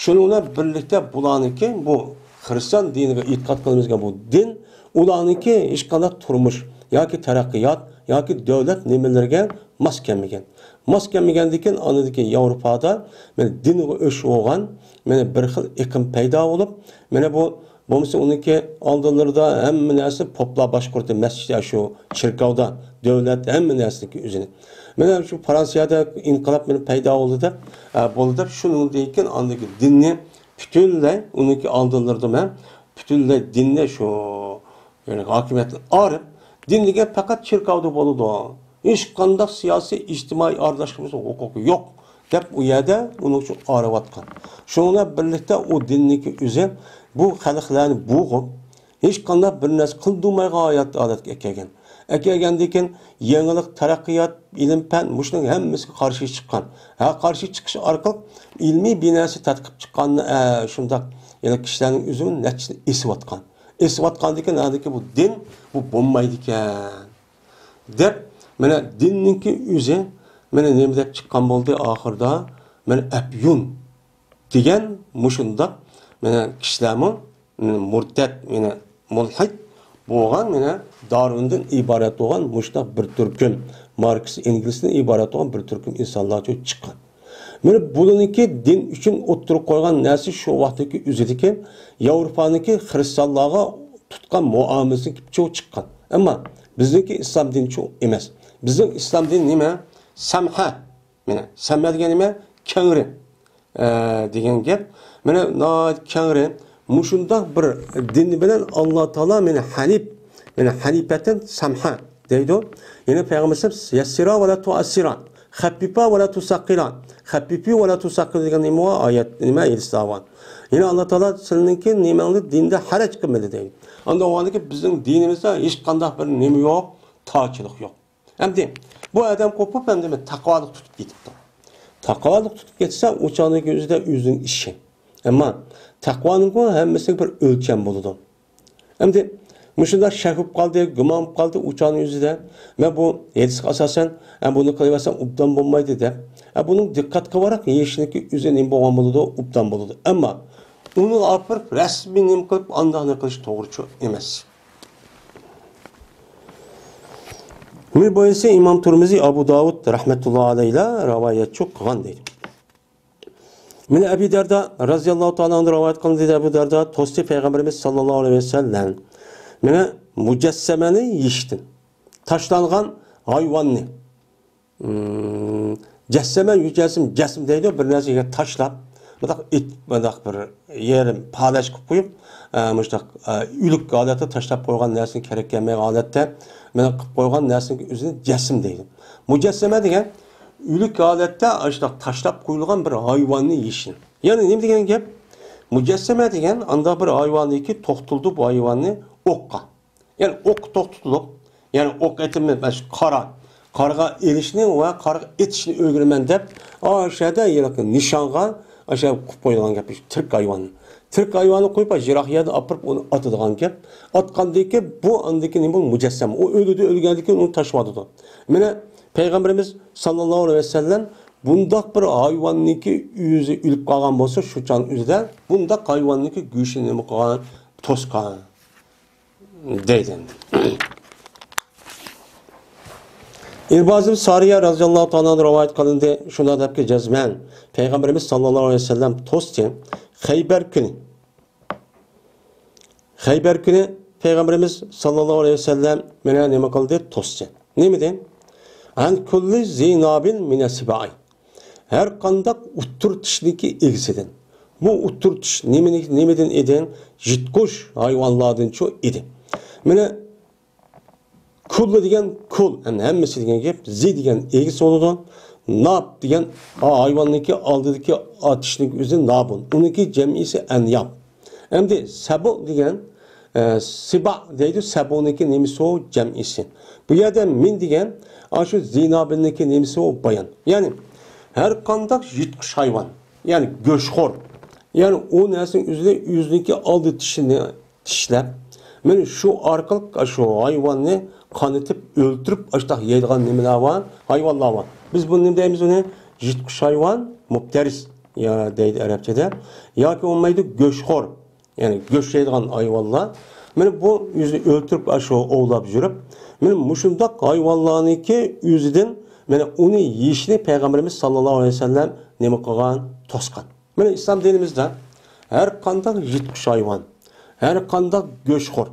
شۇنىڭ بىلەن بىرلىكتە بۇلارنىڭكى بۇ خىرىستىيان دىنىغا ئېتىقاد قىلىمىزغان بۇ دىن، ئۇلارنىڭكى ھېچقانداق تۇرمۇش ياكى تەرەققىيات ياكى دۆلەت نېمىلىرىگە ماس كەلمىگەن. ماس كەلمىگەندىكىن ئاندىكى ياۋروپادا مانا دىنغا ئۆچ بولغان مانا بىر خىل ئېقىم پەيدا بولۇپ، مانا بۇ بولمىسا ئۇنىڭكى ئالدىلىرىدا ھەممە نەرسە پوپلار باشقۇردى، مەسچىت، شۇ چېركاۋدا، دۆلەت ھەممە نەرسىنىڭكى ئۆزىنى. مانا شۇ فرانسىيەدە ئىنقىلاب مانا پەيدا بولدى دەپ، ئە، بولدى دەپ، شۇنىڭدىن كېيىن ئاندىكى دىننى پۈتۈنلەي ئۇنىڭكى ئالدىلىرىدا مەن پۈتۈنلەي دىننى شۇ، يەنى ھاكىمىيەتتىن ئايرىپ، دىن دېگەن پەقەت چېركاۋدا بولىدۇ. ھېچقانداق سىياسىي، ئىجتىمائىي ئارىلاشقۇمىزنىڭ ھوقۇقى يوق، دەپ ئۇ يەردە ئۇنىڭ ئۈچۈن ئايرىۋاتقان. شۇنىڭ بىلەن بىرلىكتە ئۇ دىننىڭكى ئۆزى بۇ خەلقلەرنى بوغۇپ، ھېچقانداق بىر نەرسە قىلدۇرمايدىغان ھايات ھالەتكە ئەكەلگەن. ئەكەلگەندىن كېيىن يېڭىلىق، تەرەققىيات، ئىلىم-پەن مۇشۇنىڭ ھەممىسىگە قارشى چىققان. ھە، قارشى چىقىش ئارقىلىق ئىلمىي بىر نەرسە تەتقىق چىققاننى، ئە، شۇنداق يەنە كىشىلەرنىڭ ئۆزىنى نەچچىسىنى ئېسىۋاتقان. ئېسىۋاتقاندىن كېيىن ھەدىكى بۇ دىن، بۇ بولمايدىكەن. دەپ، مانا دىننىڭكى ئۆزى، مانا نېمە دەپ چىققان بولدى ئاخىرىدا؟ مانا ئەپيۇن دېگەن مۇشۇنداق، مانا كىشىلەرمۇ، مانا مۇرتەد، مانا مۇلھىد، بولغان، مانا، دارۋىندىن ئىبارەت بولغان مۇشۇنداق بىر تۈركۈم، ماركس ئېنگلستىن ئىبارەت بولغان بىر تۈركۈم ئىنسانلار چىققان. مانا بۇلارنىڭكى دىن ئۈچۈن ئوتتۇرىغا قويغان نەرسە شۇ ۋاقىتتىكى ئۆزىدىكى ياۋروپانىڭكى خرىستىيانلارغا تۇتقان مۇئامىلىسىدىن چىققان. ئەمما بىزنىڭكى ئىسلام دىنى شۇ ئەمەس. بىزنىڭ ئىسلام دىنى نېمە؟ سەمھە. مانا، سەمھە دېگەن نېمە؟ كەڭرى. ئە، دېگەن گەپ. مانا، ناھايىتى كەڭرى. مۇشۇنداق بىر دىن بىلەن ئاللا تائالا مانا ھەنىپ، مانا ھەنىپەتەن سەمھە دەيدۇ. يەنە پەيغەمبىرىمىز يەسسىرا ۋە لا تۇئەسسىرا، خەپپىپا ۋە لا تۇسەققىلا، خەپپىپى ۋە لا تۇسەققىل دېگەن نېمە ئايەت، نېمە ھەدىسلەر بار. يەنە ئاللا تائالا سىلىنىڭكى نېمەڭنى دىندا ھەرەج قىلمىدى دەيدۇ. ئاندىن ئۇ بىزنىڭ دىنىمىزدا ھېچقانداق بىر نېمە يوق، تارچىلىق يوق. ئەمدى بۇ ئادەم قوپۇپ، ئەمدى بىر تەقۋالىق تۇتۇپ كېتىپتۇ. تەقۋالىق تۇتۇپ كەتسە، ئۇ چاغنىڭ ئۆزىدە ئۆزىنىڭ ئىشى. ئەمما تەقۋانىڭكۇ ھەممىسىنىڭ بىر ئۆلچەم بولىدۇ. ئەمدى مۇشۇنداق شەك بولۇپ قالدى، گۇمان بولۇپ قالدى ئۇ چاغنىڭ ئۆزىدە. مەن بۇ ھەدىسكە ئاساسەن، ئە، بۇنى قىلىۋەرسەم ئوبدان بولمايدۇ دەپ. ئە، بۇنىڭ دىققەت قىلىۋاراق يېيىشنىڭكى ئۆزى نېمە بولغان بولىدۇ؟ ئوبدان بولىدۇ. ئەمما ئۇنى ئاپىرىپ رەسمىي نېمە قىلىپ ئانداقنى قىلىش توغرىچۇ ئەمەس. مۇنى بولسا ئىمام تۇرمۇزى، ئابۇ داۋۇد رەھمەتۇللا ئەلەيھىلەر رىۋايەتچۇ قىلغان دەيدۇ. مانا ئەبۇ دەردا رەزىياللاھۇ تائالا ئەنھۇ رىۋايەت قىلدى دەيدۇ. ئەبۇ دەردا توستى پەيغەمبىرىمىز ساللاللاھۇ ئەلەيھى ۋەسەللەم. مانا مۇجەسسەمەنى يېيىشتىن. تاشلانغان ھايۋاننى. مم، جەسسەمە يۇجەسسىم، جەسم دەيدۇ، بىر نەرسىگە تاشلاپ، مۇنداق ئېتىپ، مۇنداق بىر يېرىم پالەچ قىلىپ قويۇپ، ئە، مۇشۇنداق، ئە، ئۆلۈك ھالەتتە تاشلاپ قويغان نەرسىنى، كېرەك كەلمەيدىغان ھالەتتە مانا قىلىپ قويغان نەرسىنىڭ ئۆزىنى جەسم دەيدۇ. مۇجەسسەمە دېگەن ئۆلۈك ھالەتتە ئاشۇنداق تاشلاپ قويۇلغان بىر ھايۋاننى يېيىشنى. يەنى نېمە دېگەن گەپ؟ مۇجەسسەمە دېگەن ئانداق بىر ھايۋاندىكى توختىلىدۇ بۇ ھايۋاننى ئوققا. يەنى ئوققا توختىتىلىپ، يەنى ئوق ئېتىمنى مەن شۇ قارا، قارغا ئېلىشنى ۋە قارغا ئېتىشنى ئۆگىنىمەن دەپ، ئاشۇ يەردە ھېلىقى نىشانغا ئاشۇ قىلىپ قويىدىغان گەپ، شۇ تىرىك ھايۋاننى. تىرىك ھايۋاننى قويۇپ، يىراق يەردىن ئاپىرىپ ئۇنى ئاتىدىغان گەپ. ئاتقاندىن كېيىن بۇ ئاندىن كېيىن نېمە بولىدۇ؟ مۇجەسسەم. ئۇ ئۆلىدۇ، ئۆلگەندىن كېيىن ئۇنى تاشلاۋاتىدۇ. مانا پەيغەمبىرىمىز ساللاللاھۇ ئەلەيھى ۋەسەللەم بۇنداق بىر ھايۋاننىڭكى ئۆزى ئۆلۈپ قالغان بولسا، شۇ چاغنىڭ ئۆزىدە بۇنداق ھايۋاننىڭكى گۆشىنى نېمە قىلغان؟ توسقان. دەيدۇ. ئىربازىم سارىيە رەزىياللاھۇ تائالا ئەنھۇ رىۋايەت قىلىندى. شۇنداق دەپكى جەزمەن پەيغەمبىرىمىز ساللاللاھۇ ئەلەيھى ۋەسەللەم توستى. خەيبەر كۈنى. خەيبەر كۈنى پەيغەمبىرىمىز ساللاللاھۇ ئەلەيھى ۋەسەللەم مانا نېمە قىلدى؟ توستى. نېمىدىن؟ ئەن كۇللى زى نابىن مىنەس سىبائى. ھەر قانداق ئۇتتۇر تىشنىكى ئىگىسىدىن. بۇ ئۇتتۇر تىش نېمىنى-، نېمىدىن ئىدى؟ يىرتقۇچ ھايۋانلاردىنچۇ ئىدى. مانا كۇللى دېگەن كۇل، يەنى ھەممىسى دېگەن گەپ، زى دېگەن ئىگىسى بولىدۇ. ناب دېگەن ھايۋاننىڭكى ئالدىدىكى تىشنىڭ ئۆزى نابۇن. ئۇنىڭكى جەمئىسى ئەنياب. ئەمدى سەبۇ دېگەن، ئە، سىبا دەيدۇ، سەبۇنىڭكى نېمىسى ئۇ؟ جەمئىسى. بۇ يەردە مىن دېگەن، ئاشۇ زى نابىننىڭكى نېمىسى ئۇ؟ بايان. يەنى ھەر قانداق يىرتقۇچ ھايۋان، يەنى گۆشخور، يەنى ئۇ نەرسىنىڭ ئۆزىنى، ئۆزىنىڭكى ئالدى تىشىنى تىشلەپ، مانا شۇ ئارقىلىق شۇ ھايۋاننى قانىتىپ، ئۆلتۈرۈپ، ئاشۇنداق يەيدىغان نېمىلەر بار، ھايۋانلار بار. بىز بۇنى نېمە دەيمىز بۇنى؟ يىرتقۇچ ھايۋان، مۇپتەرىس. يا دەيدۇ ئەرەبچىدە. ياكى بولمايدۇ گۆشخور. يەنى گۆش يەيدىغان ھايۋانلار. مانا بۇ ئۆزىنى ئۆلتۈرۈپ، ئاشۇ ئوۋلاپ يۈرۈپ، مانا مۇشۇنداق ھايۋانلارنىڭكى ئۆزىدىن، مانا ئۇنى يېيىشنى پەيغەمبىرىمىز ساللاللاھۇ ئەلەيھى ۋەسەللەم نېمە قىلغان؟ توسقان. مانا ئىسلام دىنىمىزدا ھەر قانداق يىرتقۇچ ھايۋان، ھەر قانداق گۆشخور،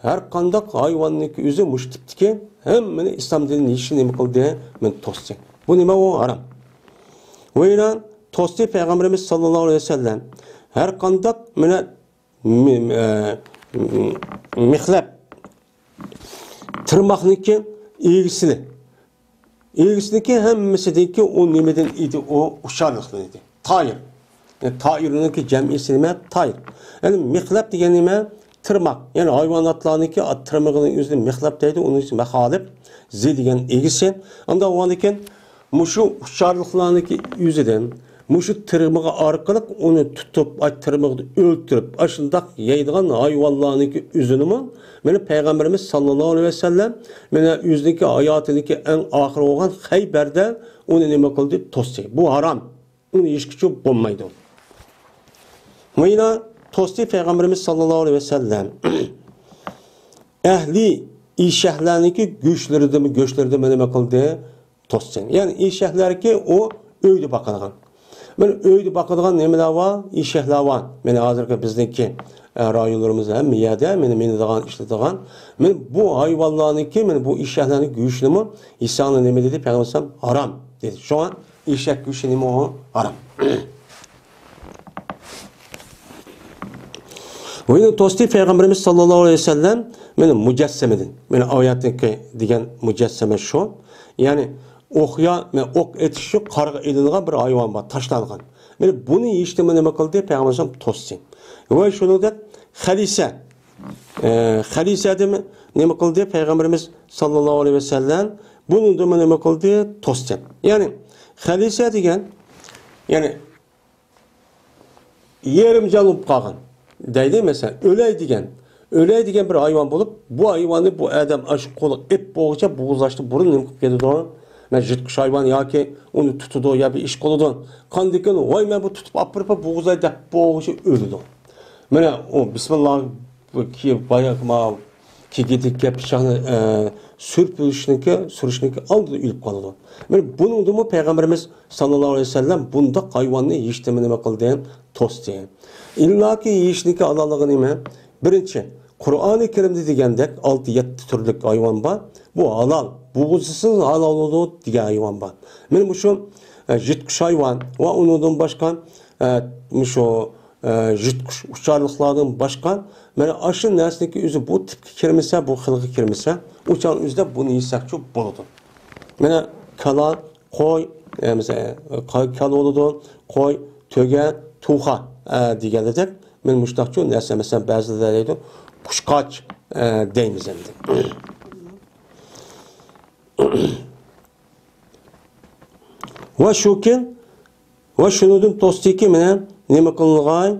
ھەر قانداق ھايۋاننىڭكى ئۆزى مۇشۇ تىپتىكى ھەممىنى ئىسلام دىنى يېيىشنى نېمە قىلدى؟ مانا توستى. بۇ نېمە ئۇ؟ ھارام. ۋە يەنە توستى پەيغەمبىرىمىز ساللاللاھۇ ئەلەيھى ۋەسەللەم ھەر قانداق مانا مى-، ئە، مىخلەپ تىرماقنىڭكى ئىگىسىنى، ئىگىسىنىڭكى ھەممىسىدىنكى ئۇ نېمىدىن ئىدى؟ ئۇ ئۇچارلىقتىن ئىدى. تايىر. يەنى تائىرنىڭكى جەمئىسى نېمە؟ تايىر. يەنى مىخلەپ دېگەن نېمە؟ تىرماق. يەنى ھايۋاناتلارنىڭكى تىرمىقىنىڭ ئۆزىنى مىخلەپ دەيدۇ، ئۇنىڭ ئىسمى مەخالىپ، زى دېگەن ئىگىسى. ئاندىن ئۇنىڭدىن كېيىن مۇشۇ ئۇچارلىقلارنىڭكى ئۆزىدىن، مۇشۇ تىرمىقى ئارقىلىق ئۇنى تۇتۇپ، ئاي، تىرمىقىدا ئۆلتۈرۈپ، ئاشۇنداق يەيدىغان ھايۋانلارنىڭكى ئۆزىنىمۇ، مانا پەيغەمبىرىمىز ساللاللاھۇ ئەلەيھى ۋەسەللەم، مانا ئۆزىنىڭكى ھاياتىنىڭكى ئەڭ ئاخىرى بولغان خەيبەردە ئۇنى نېمە قىلدى؟ توستى. بۇ ھارام. ئۇنى يېيىشكىچۇ بولمايدۇ. مانا توستى پەيغەمبىرىمىز ساللاللاھۇ ئەلەيھى ۋەسەللەم. ئەھلى ئېشەكلەرنىڭكى گۆشلىرىدىمۇ، گۆشلىرىدىمۇ نېمە قىلدى؟ توستى. يەنى ئېشەكلەركى ئۇ ئۆيدە باقىدىغان. مانا ئۆيدە باقىدىغان نېمىلەر بار؟ ئېشەكلەر بار. مانا ھازىرقى بىزنىڭكى، ئە، رايونلىرىمىزدا ھەممە يەردە مانا مىنىدىغان، ئىشلىتىدىغان. مانا بۇ ھايۋانلارنىڭكى، مانا بۇ ئېشەكلەرنىڭ گۆشىنىمۇ يېسەڭلار نېمە دېدى پەيغەمبەر ئەلەيھىسسالام؟ ھارام دېدى. شۇڭا ئېشەك گۆشى نېمە ئۇ؟ ھارام. ۋە ئۇنى توستى پەيغەمبىرىمىز ساللاللاھۇ ئەلەيھى ۋەسەللەم مانا مۇجەسسەمىدىن، مانا ئايەتتىكى دېگەن مۇجەسسەمە شۇ. يەنى ئوقيا، مانا ئوق ئېتىشى قارىغا ئېلىنغان بىر ھايۋان بار، تاشلانغان. مانا بۇنى يېيىشنى نېمە قىلدى؟ پەيغەمبىرىمىز توستى. ۋە شۇنىڭدەك خەلىسە، ئە، خەلىسەدىن نېمە قىلدى؟ پەيغەمبىرىمىز ساللاللاھۇ ئەلەيھى ۋەسەللەم بۇنىڭدىمۇ نېمە قىلدى؟ توستى. يەنى خەلىسە دېگەن، يەنى يېرىم جان بولۇپ قالغان دەيلى، مەسىلەن، ئۆلەي دېگەن، ئۆلەي دېگەن بىر ھايۋان بولۇپ، بۇ ھايۋاننى بۇ ئادەم ئاشۇ قولىغا ئېلىپ بولغۇچە بوغۇزلاشنى بۇرۇن نېمە قىلىپ كېتىدۇ؟ مەن يىرتقۇچ ھايۋان ياكى ئۇنى تۇتىدۇ يا بىر ئىش قىلىدۇ. قاندىكىن، ۋاي، مەن بۇ تۇتۇپ ئاپىرىپ بوغۇزلاي دەپ بولغۇچە ئۆلىدۇ. مانا ئۇ بىسمىللا، بۇ كى-، باياقى ما كىگىدىككە پىچاقنى، ئە، سۈرۈپ ئۆلۈشنىڭكى، سۈرۈشنىڭكى ئالدىدا ئۆلۈپ قالىدۇ. مانا بۇنىڭدىمۇ پەيغەمبىرىمىز ساللاللاھۇ ئەلەيھى ۋەسەللەم بۇنداق ھايۋاننى يېيىشتىن نېمە قىلدى؟ توستى. ئىللاكى يېيىشنىڭكى ھالاللىقى نېمە؟ بىرىنچى، قۇرئانى كەرىمدە دېگەندەك ئالتە يەتتە تۈرلۈك ھايۋان بار. بۇ ھالال، بوغۇزسىز ھالال بولىدۇ دېگەن ھايۋان بار. مانا مۇشۇ، ئە، يىرتقۇچ ھايۋان ۋە ئۇنىڭدىن باشقا، ئە، مۇشۇ ئە، يىرتقۇچ ئۇچارلىقلاردىن باشقا، مانا ئاشۇ نەرسىنىڭكى ئۆزى بۇ تىپكە كىرمىسە، بۇ خىلغا كىرمىسە، ئۇ چاغ ئۆزىدە بۇنى يېسەكچۇ بولىدۇ. مانا كالا، قوي، ئە، مەسىلەن، قا-، كالا بولىدۇ، قوي، تۆگە، توخۇ، ئە، دېگەندەك، مانا مۇشۇنداقچۇ نەرسە، مەسىلەن، بەزىلەر دەيدۇ، قۇشقاچ، ئە، دەيمىز ئەمدى. ۋە شۇكى، ۋە شۇنىڭدىن توستىكى مانا نېمە قىلىنغان؟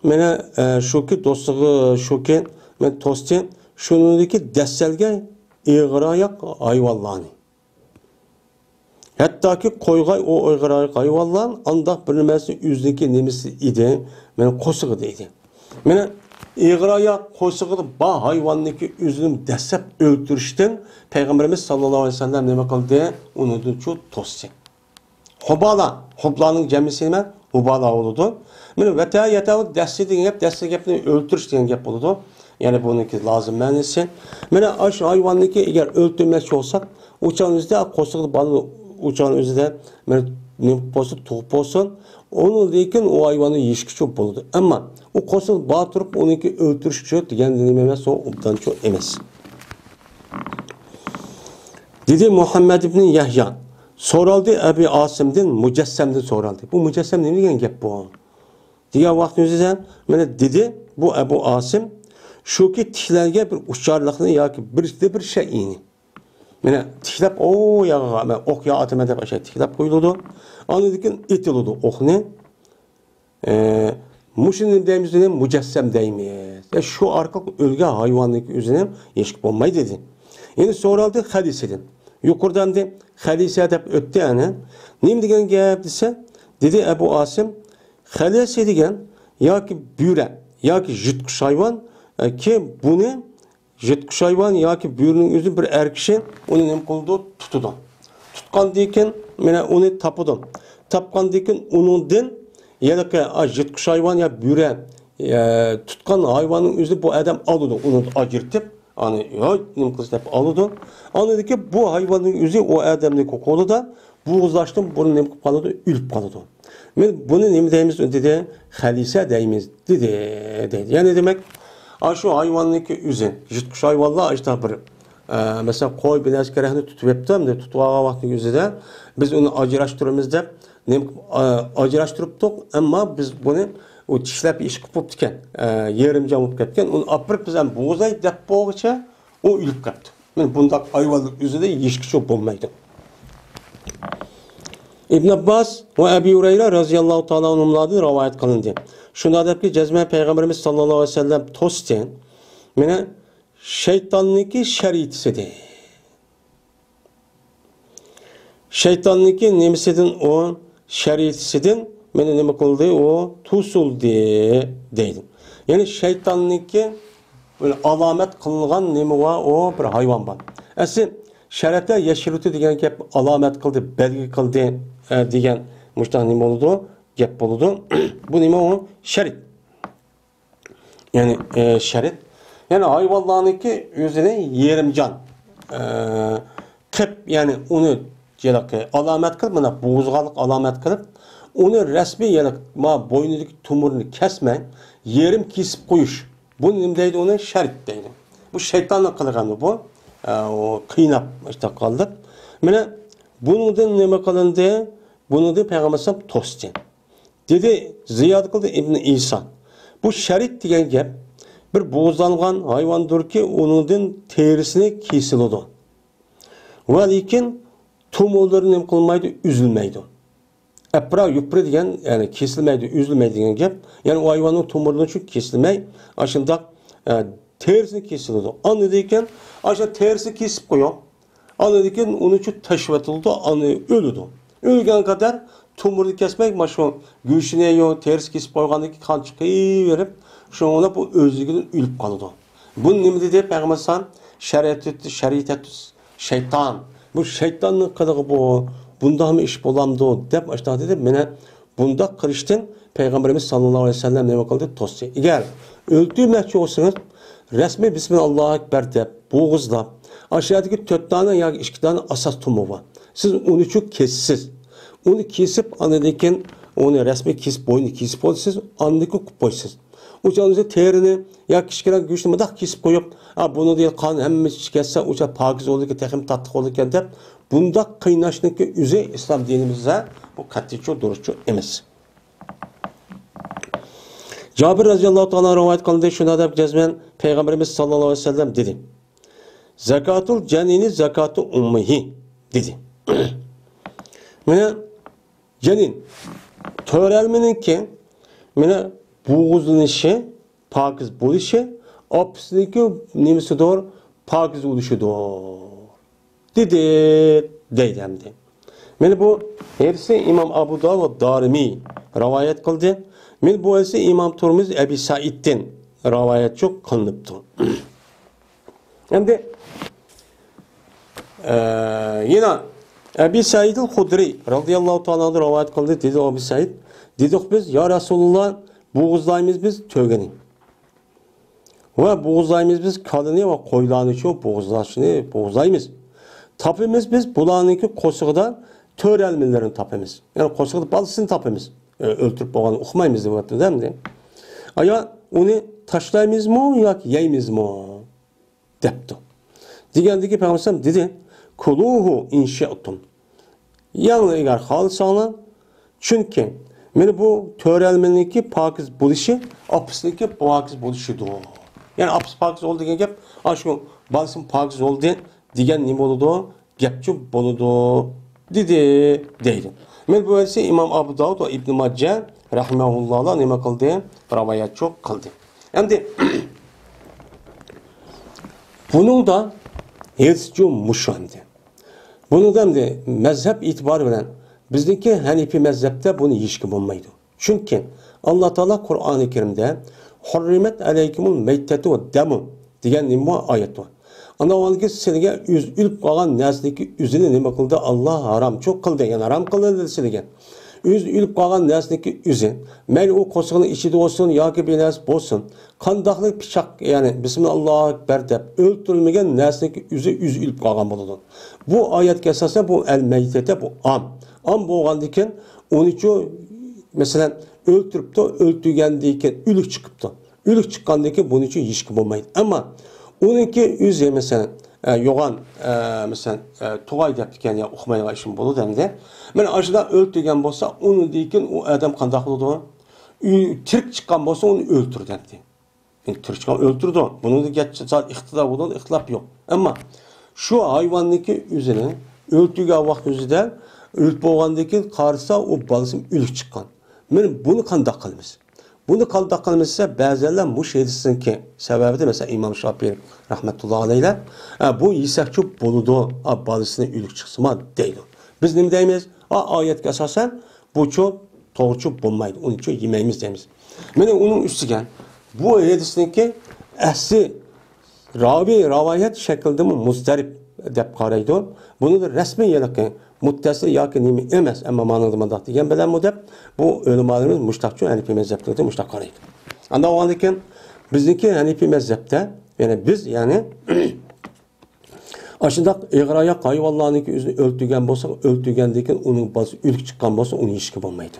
مانا، ئە، شۇكى دوستىغا، شۇكى، مانا توستى، شۇنىڭدىكى دەسسەلگەن ئېغىراياق ھايۋانلارنى. ھەتتاكى قويغاي ئۇ ئېغىراياق ھايۋانلار ئانداق بىر نېمىسى ئۆزىنىڭكى نېمىسى ئىدى، مانا قورسىقىدا ئىدى. مانا ئېغىراياق قورسىقىدا بار ھايۋاننىڭكى ئۆزىنى دەسسەپ ئۆلتۈرۈشتىن پەيغەمبىرىمىز ساللاللاھۇ ئەلەيھى ۋەسەللەم نېمە قىلدى؟ ئۇنىڭدىن چۇ توستى. خۇبالا، خۇبلانىڭ جەمئىسى نېمە؟ ھۇبالا بولىدۇ. مانا ۋەتە يەتەۋۇ دەسسە دېگەن گەپ، دەسسە گەپنى ئۆلتۈرۈش دېگەن گەپ بولىدۇ. يەنى بۇنىڭكى لازىم مەنىسى. مانا ئاشۇ ھايۋاننىڭكى ئەگەر ئۆلتۈرمەكچى بولساق، ئۇ چاغنىڭ ئۆزىدە قورسىقىدا بالىنى ئۇ چاغنىڭ ئۆزىدە مانا نېمە بولسۇن، تۇغۇپ بولسۇن، ئۇنىڭدىن كېيىن ئۇ ھايۋاننى يېيىشكىچۇ بولىدۇ. ئەمما ئۇ قورسىقىدا بار تۇرۇپ ئۇنىڭكى ئۆلتۈرۈشكىچۇ دېگەن نېمە ئەمەس، ئۇ ئوبدانچۇ ئەمەس. دېدى مۇھەممەد ئىبنى يەھيا. سورالدى ئەبى ئاسىمدىن، مۇجەسسەمدىن سورالدى. بۇ مۇجەسسەم نېمە دېگەن گەپ بۇ؟ دېگەن ۋاقىتنىڭ ئۆزىدە مانا دېدى بۇ ئەبۇ ئاسىم، شۇكى تىكلەنگەن بىر ئۇچارلىقنى ياكى بىر، بىر شەيئىنى. مانا تىكلەپ، ئۇ ياغىغا مەن ئوق يا ئاتىمەن دەپ ئاشۇ تىكلەپ قويۇلىدۇ. ئاندىن كېيىن ئېتىلىدۇ ئوقنى. ئە، مۇشۇنى نېمە دەيمىز دېدىم، مۇجەسسەم دەيمىز. يا شۇ ئارقىلىق ئۆلگەن ھايۋاننىڭكى ئۆزىنى يېيىشكە بولمايدۇ دېدى. يەنە سورالدى خەلىسىدىن. يۇقىرىدا ئەمدى خەلىسە دەپ ئۆتتى ئەنە. نېمە دېگەن گەپ دېسە، دېدى ئەبۇ ئاسىم، خەلىسە دېگەن ياكى بۆرە، ياكى يىرتقۇچ ھايۋان، ئە، كى بۇنى يىرتقۇچ ھايۋان ياكى بۆرىنىڭ ئۆزى بىر ئەر كىشى ئۇنى نېمە قىلىدۇ؟ تۇتىدۇ. تۇتقاندىن كېيىن، مانا ئۇنى تاپىدۇ. تاپقاندىن كېيىن ئۇنىڭدىن ھېلىقى، ئا، يىرتقۇچ ھايۋان يا بۆرە، ئە، تۇتقان ھايۋاننىڭ ئۆزىنى بۇ ئادەم ئالىدۇ. ئۇنى ئاجرىتىپ، ئانى، يا، نېمە قىلسا دەپ ئالىدۇ. ئاندىن كېيىن بۇ ھايۋاننىڭ ئۆزى ئۇ ئادەمنىڭ قولىدا بوغۇزلاشتىن بۇرۇن نېمە قىلىپ قالىدۇ؟ ئۆلۈپ قالىدۇ. مانا بۇنى نېمە دەيمىز دېدى؟ خەلىسە دەيمىز دېدى، دەيدۇ. يەنى دېمەك، ئاشۇ ھايۋاننىڭكى ئۆزى، يىرتقۇچ ھايۋانلار ئاشۇنداق بىر، ئە، مەسىلەن، قوي، بىر نەرسە كېرەكنى تۇتۇپ يەپتۇ، ئەمدى تۇتۇپ ئالغان ۋاقتىنىڭ ئۆزىدە بىز ئۇنى ئاجراشتۇرىمىز دەپ، نېمە، ئە، ئاجراشتۇرۇپتۇق، ئەمما بىز بۇنى ئۇ چىشلەپ ئىش قىلىپ بوپتىكەن، ئە، يېرىم جان بولۇپ كەتكەن، ئۇنى ئاپىرىپ بىز ھەم بوغۇزاي دەپ بولغۇچە ئۇ ئۆلۈپ قاپتۇ. مانا بۇنداق ھايۋانلىق ئۆزىدە يېيىشكىچۇ بولمايدۇ. ئىبن ئابباس ۋە ئەبى ھۇرەيرە رازىياللاھۇ تائالا ئەنھۇملاردىن رىۋايەت قىلىندى. شۇنداق دەپكى، جەزمەن پەيغەمبىرىمىز ساللاللاھۇ ئەلەيھى ۋەسەللەم توستى. مانا شەيتاننىڭكى شەرىئىتىسىدى. شەيتاننىڭكى نېمىسىدىن ئۇ، شەرىئىتىسىدىن مېنى نېمە قىلدى؟ ئۇ توسۇلدى دەيدۇ. يەنى شەيتاننىڭكى بىر ئالامەت قىلىنغان نېمە بار؟ ئۇ بىر ھايۋان بار. ئەسلى شەرەتە يەشرۇتۇ دېگەن گەپ ئالامەت قىلدى، بەلگە قىلدى، ئە، دېگەن مۇشۇنداق نېمە بولىدۇ؟ گەپ بولىدۇ. بۇ نېمە ئۇ؟ شەرت. يەنى، ئە، شەرت. يەنى ھايۋانلارنىڭكى ئۆزىنى يېرىمجان، ئە، قىپ، يەنى ئۇنى ھېلىقى ئالامەت قىلىپ، مانا بوغۇزغانلىق ئالامەت قىلىپ، ئۇنى رەسمىي، يەنى ما بوينىدىكى تومۇرنى كەسمەي، يېرىم كېسىپ قويۇش. بۇ نېمە دەيدۇ؟ ئۇنى شەرت دەيدۇ. بۇ شەيتاننىڭ قىلغىنى بۇ. ئە، ئۇ قىيناپ، ئىشتە قالدى. مانا بۇنىڭدىن نېمە قىلىندى؟ بۇنىڭدىن پەيغەمبەر ئەلەيھىسسالام توستى. دېدى، زىيادە قىلدى ئىبن ئىسا. بۇ شەرت دېگەن گەپ بىر بوغۇزلانغان ھايۋاندۇركى، ئۇنىڭدىن تېرىسىنى كېسىلىدۇ. ۋە لېكىن تومۇرلىرى نېمە قىلمايدۇ؟ ئۈزۈلمەيدۇ. ئەپرا يۇپرا دېگەن، يەنى كېسىلمەيدۇ، ئۈزۈلمەيدۇ دېگەن گەپ. يەنى ئۇ ھايۋاننىڭ تومۇرلىرى شۇ كېسىلمەي، ئاشۇنداق، ئە، تېرىسى كېسىلىدۇ. ئاندىن كېيىن ئاشۇ تېرىسىنى كېسىپ قويۇڭ. ئاندىن كېيىن ئۇنى شۇ تەشۋەتىلىدۇ، ئاندىن ئۆلىدۇ. ئۆلگەن قەدەر تومۇرنى كەسمەي، مانا شۇ گۆشىنى يو، تېرىسى كېسىپ قويغاندىن كېيىن قان چىقىۋېرىپ، شۇنىڭ بىلەن بۇ ئۆزلۈكىدىن ئۆلۈپ قالىدۇ. بۇ نېمە دېدى پەيغەمبەر ئەلەيھىسسالام؟ شەرىئەت، شەرىئەت شەيتان. بۇ شەيتاننىڭ قىلىقى بۇ. بۇنداقمۇ ئىش بولامدۇ؟ دەپ ئاشۇنداق دېدى. مانا بۇنداق قىلىشتىن پەيغەمبىرىمىز ساللاللاھۇ ئەلەيھى ۋەسەللەم نېمە قىلدى؟ توستى. ئەگەر ئۆلتۈرمەكچى بولسىڭىز، رەسمىي بىسمىللا ئاللاھۇ ئەكبەر دەپ، بوغۇزلاپ، ئاشۇ يەردىكى تۆت دانە ياكى ئىككى دانە ئاساس تومۇر بار. سىز ئۇنى شۇ كېسىسىز. ئۇنى كېسىپ، ئاندىن كېيىن ئۇنى رەسمىي كېسىپ، بوينىنى كېسىپ بولىسىز، ئاندىن كېيىن قىلىپ قويىسىز. ئۇ چاغدا تېرىنى يا كىچىككىنە گۆشنى مۇنداق كېسىپ قويۇپ، «ئا، بۇنىڭدا قان ھەممىسى چىقىپ كەتسە، ئۇ چاغ پاكىز بولىدىكەن، تېخىمۇ تاتلىق بولىدىكەن» دەپ، بۇنداق قىيناشنىڭكى ئۆزى ئىسلام دىنىمىزدا بۇ قەتئىيچۇ، دۇرۇسچۇ ئەمەس. جابىر رەزىياللاھۇ تائالا رىۋايەت قىلدى، شۇنداق دەپ جەزمەن پەيغەمبىرىمىز ساللاللاھۇ ئەلەيھى ۋەسەللەم دېدى، «زاكاتۇل جەنىنى زاكاتۇ ئۇممىھى» دېدى. مانا جەنىن، تۆرەلمىنىڭكى، مانا، بوغۇزلىنىشى، پاكىز بولۇشى، ئاپىسىنىڭكى نېمىسىدۇر؟ پاكىز بولۇشىدۇر، دېدى، دەيدۇ ئەمدى. مانا بۇ ھەدىسنى ئىمام ئابۇ داۋۇد ۋە دارىمى رىۋايەت قىلدى. مانا بۇ ھەدىسنى ئىمام تۇرمۇزى ئەبى سەئىدتىن رىۋايەتچۇ قىلىنىپتۇ. ئەمدى، ئە، يەنە ئەبى سەئىدىل خۇدرى رەزىياللاھۇ تائالا ئەنھۇ رىۋايەت قىلدى، دېدى ئەبى سەئىد، دېدۇق بىز، يا رەسۇلاللا، بوغۇزلايمىز بىز تۆگىنى. ۋە بوغۇزلايمىز بىز كالىنى ۋە قويلارنى شۇ بوغۇزلاشنى بوغۇزلايمىز. تاپىمىز بىز بۇلارنىڭكى قورسىقىدا تۆرەلمىلىرىنى تاپىمىز. يەنى قورسىقىدا بالىسىنى تاپىمىز. ئۆ-، ئۆلتۈرۈپ بولغاننى ئۇقمايمىز دەپ ئەمدى. ئايا، ئۇنى تاشلايمىزمۇ ياكى يەيمىزمۇ؟ دەپتۇ. دېگەندىكى پەيغەمبەر دېدى، «كۇلۇھۇ ئىن شىئتۇم.» يەڭلار ئەگەر خالىساڭلار، چۈنكى مانا بۇ تۆرەلمىنىڭكى پاكىز بولۇشى ئاپىسىنىڭكى پاكىز بولۇشىدۇر. يەنى ئاپىسى پاكىز بولدى دېگەن گەپ، ئاشۇ بالىسىمۇ پاكىز بولدى دېگەن نېمە بولىدۇ؟ گەپچۇ بولىدۇ، دېدى، دەيدۇ. مانا بۇ ھەدىسنى ئىمام ئابۇ داۋۇد ۋە ئىبنى ماجە رەھىمەھۇللاھلار نېمە قىلدى؟ رىۋايەتچۇ قىلدى. ئەمدى بۇنىڭدا ھەدىسچۇ مۇشۇ ئەمدى. بۇنىڭدا ئەمدى مەزھەپ ئېتىبارى بىلەن بىزنىڭكى ھەنىپىي مەزھەپتە بۇنى يېيىشكە بولمايدۇ. چۈنكى ئاللا تائالا قۇرئانى كەرىمدە «ھۇررىمەت ئەلەيكۇمۇل مەيتەتۇ ۋەددەمۇ» دېگەن نېمە بار؟ ئايەت بار. ئاندىن كېيىن سىلىگە ئۆز ئۆلۈپ قالغان نەرسىنىڭكى ئۆزىنى نېمە قىلدى؟ ئاللا ھارامچۇ قىلدى، يەنى ھارام قىلىندى سىلىگە. ئۆز ئۆلۈپ قالغان نەرسىنىڭكى ئۆزى، مەيلى ئۇ قورسىقىنىڭ ئىچىدە بولسۇن ياكى بىر نەرسە بولسۇن، قانداقلا پىچاق، يەنى بىسمىللا ئاللاھۇ ئەكبەر دەپ ئۆلتۈرۈلمىگەن نەرسىنىڭكى ئۆزى، ئۆزى ئۆلۈپ قالغان بولىدۇ. بۇ ئايەتكە ئاساسەن بۇ ئەل مەيتەتە بۇ ئام. ئام بولغاندىن كېيىن ئۇنىچۇ، مەسىلەن، ئۆلتۈرۈپتۇ، ئۆلتۈرگەندىن كېيىن ئۆلۈك چىقىپتۇ. ئۆلۈك چىققاندىن كېيىن بۇنى ئۈچۈن يېيىشكە بولمايدۇ. ئەمما ئۇنىڭكى ئۆزى، مەسىلەن، ئە، يوغان، ئە، مەسىلەن، ئە، تۇغاي دەپتىكەن، يا ئۇقمايدىغان ئىشىم بولىدۇ ئەمدى. مانا ئاشۇنداق ئۆلتۈرگەن بولسا، ئۇنىڭدىن كېيىن ئۇ ئادەم قانداق قىلىدۇ؟ ئۆ-، تىرىك چىققان بولسا، ئۇنى ئۆلتۈر دەپتۇ. ئەمدى تىرىك چىققان ئۆلتۈرىدۇ. بۇنىڭدا گەرچە زادى ئىختىلاپ بولىدۇ، ئىختىلاپ يوق. ئەمما شۇ ھايۋاننىڭكى ئۆزىنى ئۆلتۈرگەن ۋاقىت ئۆزىدە ئۆلۈپ بولغاندىن كېيىن قارىسا، ئۇ بالىسى ئۆلۈك چىققان. مانا بۇنى قانداق قىلىمىز؟ بۇنى قانداق قىلىمىز دېسە، بەزىلەر مۇشۇ ھەدىستىنكى سەۋەبىدە، مەسىلەن، ئىمام شاپىي رەھمەتۇللا ئەلەيھى، ئە، بۇ يېسەكچۇ بولىدۇ، ئا، بالىسىنى ئۆلۈك چىقسىما دەيدۇ. بىز نېمە دەيمىز؟ ئا، ئايەتكە ئاساسەن بۇچۇ توغرىچۇ بولمايدۇ، ئۇنىچۇ يېمەيمىز دەيمىز. مانا ئۇنىڭ ئۈستىگە بۇ ھەدىستىنكى ئەسلى راۋى راۋايەت شەكلىدىمۇ مۇزتەرىپ دەپ قارايدۇ. بۇنى رەسمىي ھېلىقى مۇتتەسىل ياكى نېمە ئەمەس، ئەمما ماڭىدا مۇنداق دېگەن بىلەنمۇ دەپ، بۇ ئۆلىمالىرىمىز مۇشتاقچۇ ھەنىپىي مەزھەپتە مۇشتاق قارايدۇ. ئانداق بولغاندىكىن بىزنىڭكى ھەنىپىي مەزھەپتە، يەنى بىز، يەنى ئاشۇنداق ئېغىر ئاياق ھايۋانلارنىڭكى ئۆزىنى ئۆلتۈرگەن بولسا، ئۆلتۈرگەندىن كېيىن ئۇنىڭ بالىسى ئۆلۈك چىققان بولسا، ئۇنى يېيىشكە بولمايدۇ.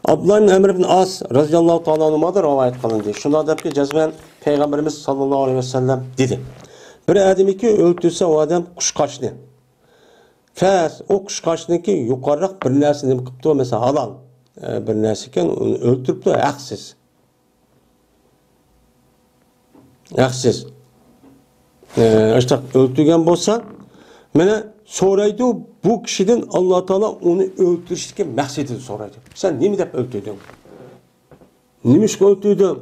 ئابدۇللا ئىبن ئەمر ئىبن ئاس رەزىياللاھۇ تائالا ئەنھۇمادىن رىۋايەت قىلىندى. شۇنداق دەپكى، جەزمەن پەيغەمبىرىمىز ساللاللاھۇ ئەلەيھى ۋەسەللەم دېدى، بىر ئادەمكى ئۆلتۈرسە ئۇ ئادەم قۇشقاچنى، فەس، ئۇ قۇشقاچنىڭكى يۇقىرىراق بىر نەرسە نېمە قىپتۇ، مەسىلەن، ھالال، ئە، بىر نەرسە ئىكەن، ئۇنى ئۆلتۈرۈپتۇ ھەقسىز. ھەقسىز، ئە، ئاشتاق ئۆلتۈرگەن بولسا، مانا سورايدۇ بۇ كىشىدىن، ئاللا تائالا ئۇنى ئۆلتۈرۈشتىكى مەقسىتىنى سورايدۇ. سەن نېمە دەپ ئۆلتۈردۈڭ؟ نېمە ئىشقا ئۆلتۈردۈڭ؟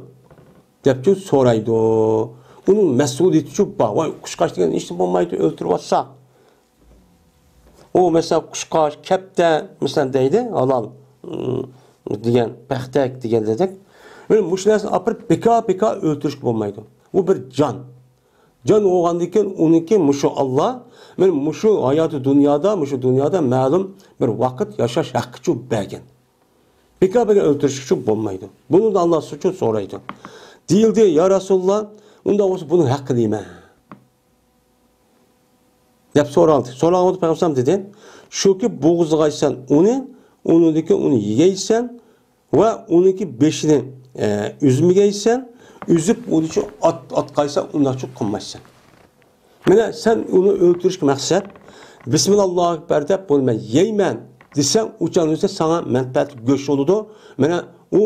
دەپچۇ سورايدۇ. ئۇنىڭ مەسئۇلىيىتىچۇ بار. ۋاي، قۇشقاچ دېگەن ھېچ بولمايدۇ، ئۆلتۈرۈۋاتسا. ئۇ، مەسىلەن، قۇشقاچ، كەپتە، مەسىلەن، دەيدۇ، ھالال، ئىم، دېگەن، پەختەك دېگەن دېدۇق. مانا مۇشۇ نەرسىنى ئاپىرىپ بىكار، بىكار ئۆلتۈرۈشكە بولمايدۇ. ئۇ بىر جان. جان بولغاندىن كېيىن ئۇنىڭكى مۇشۇ ئاللا، مانا مۇشۇ ھاياتى دۇنيادا، مۇشۇ دۇنيادا مەلۇم بىر ۋاقىت ياشاش ھەققىچۇ بەرگەن. بىكار، بىكار ئۆلتۈرۈشكىچۇ بولمايدۇ. بۇنى ئاللا سورايدۇ. دېيىلدى، يا رەسۇلاللا، ئۇنداق بولسا بۇنىڭ ھەققى نېمە؟ دەپ سورالدى. سورالغاندا پەيغەمبەر دېدى، شۇكى، بوغۇزلىغايسەن ئۇنى، ئۇنىڭدىكى ئۇنى يېگەيسەن ۋە ئۇنىڭكى بېشىنى، ئە، ئۈزمىگەيسەن، ئۈزۈپ ئۇنى ئات-، ئاتقايسەن، ئۇنداقچۇ قىلمايسەن. مانا سەن ئۇنى ئۆلتۈرۈشكە مەقسەت، بىسمىللا، ئاللاھۇ ئەكبەر دەپ، بۇنى مەن يەيمەن دېسەڭ، ئۇچان ئۆزى ساڭا مەنپەئەتلىك گۆش بولىدۇ. مانا ئۇ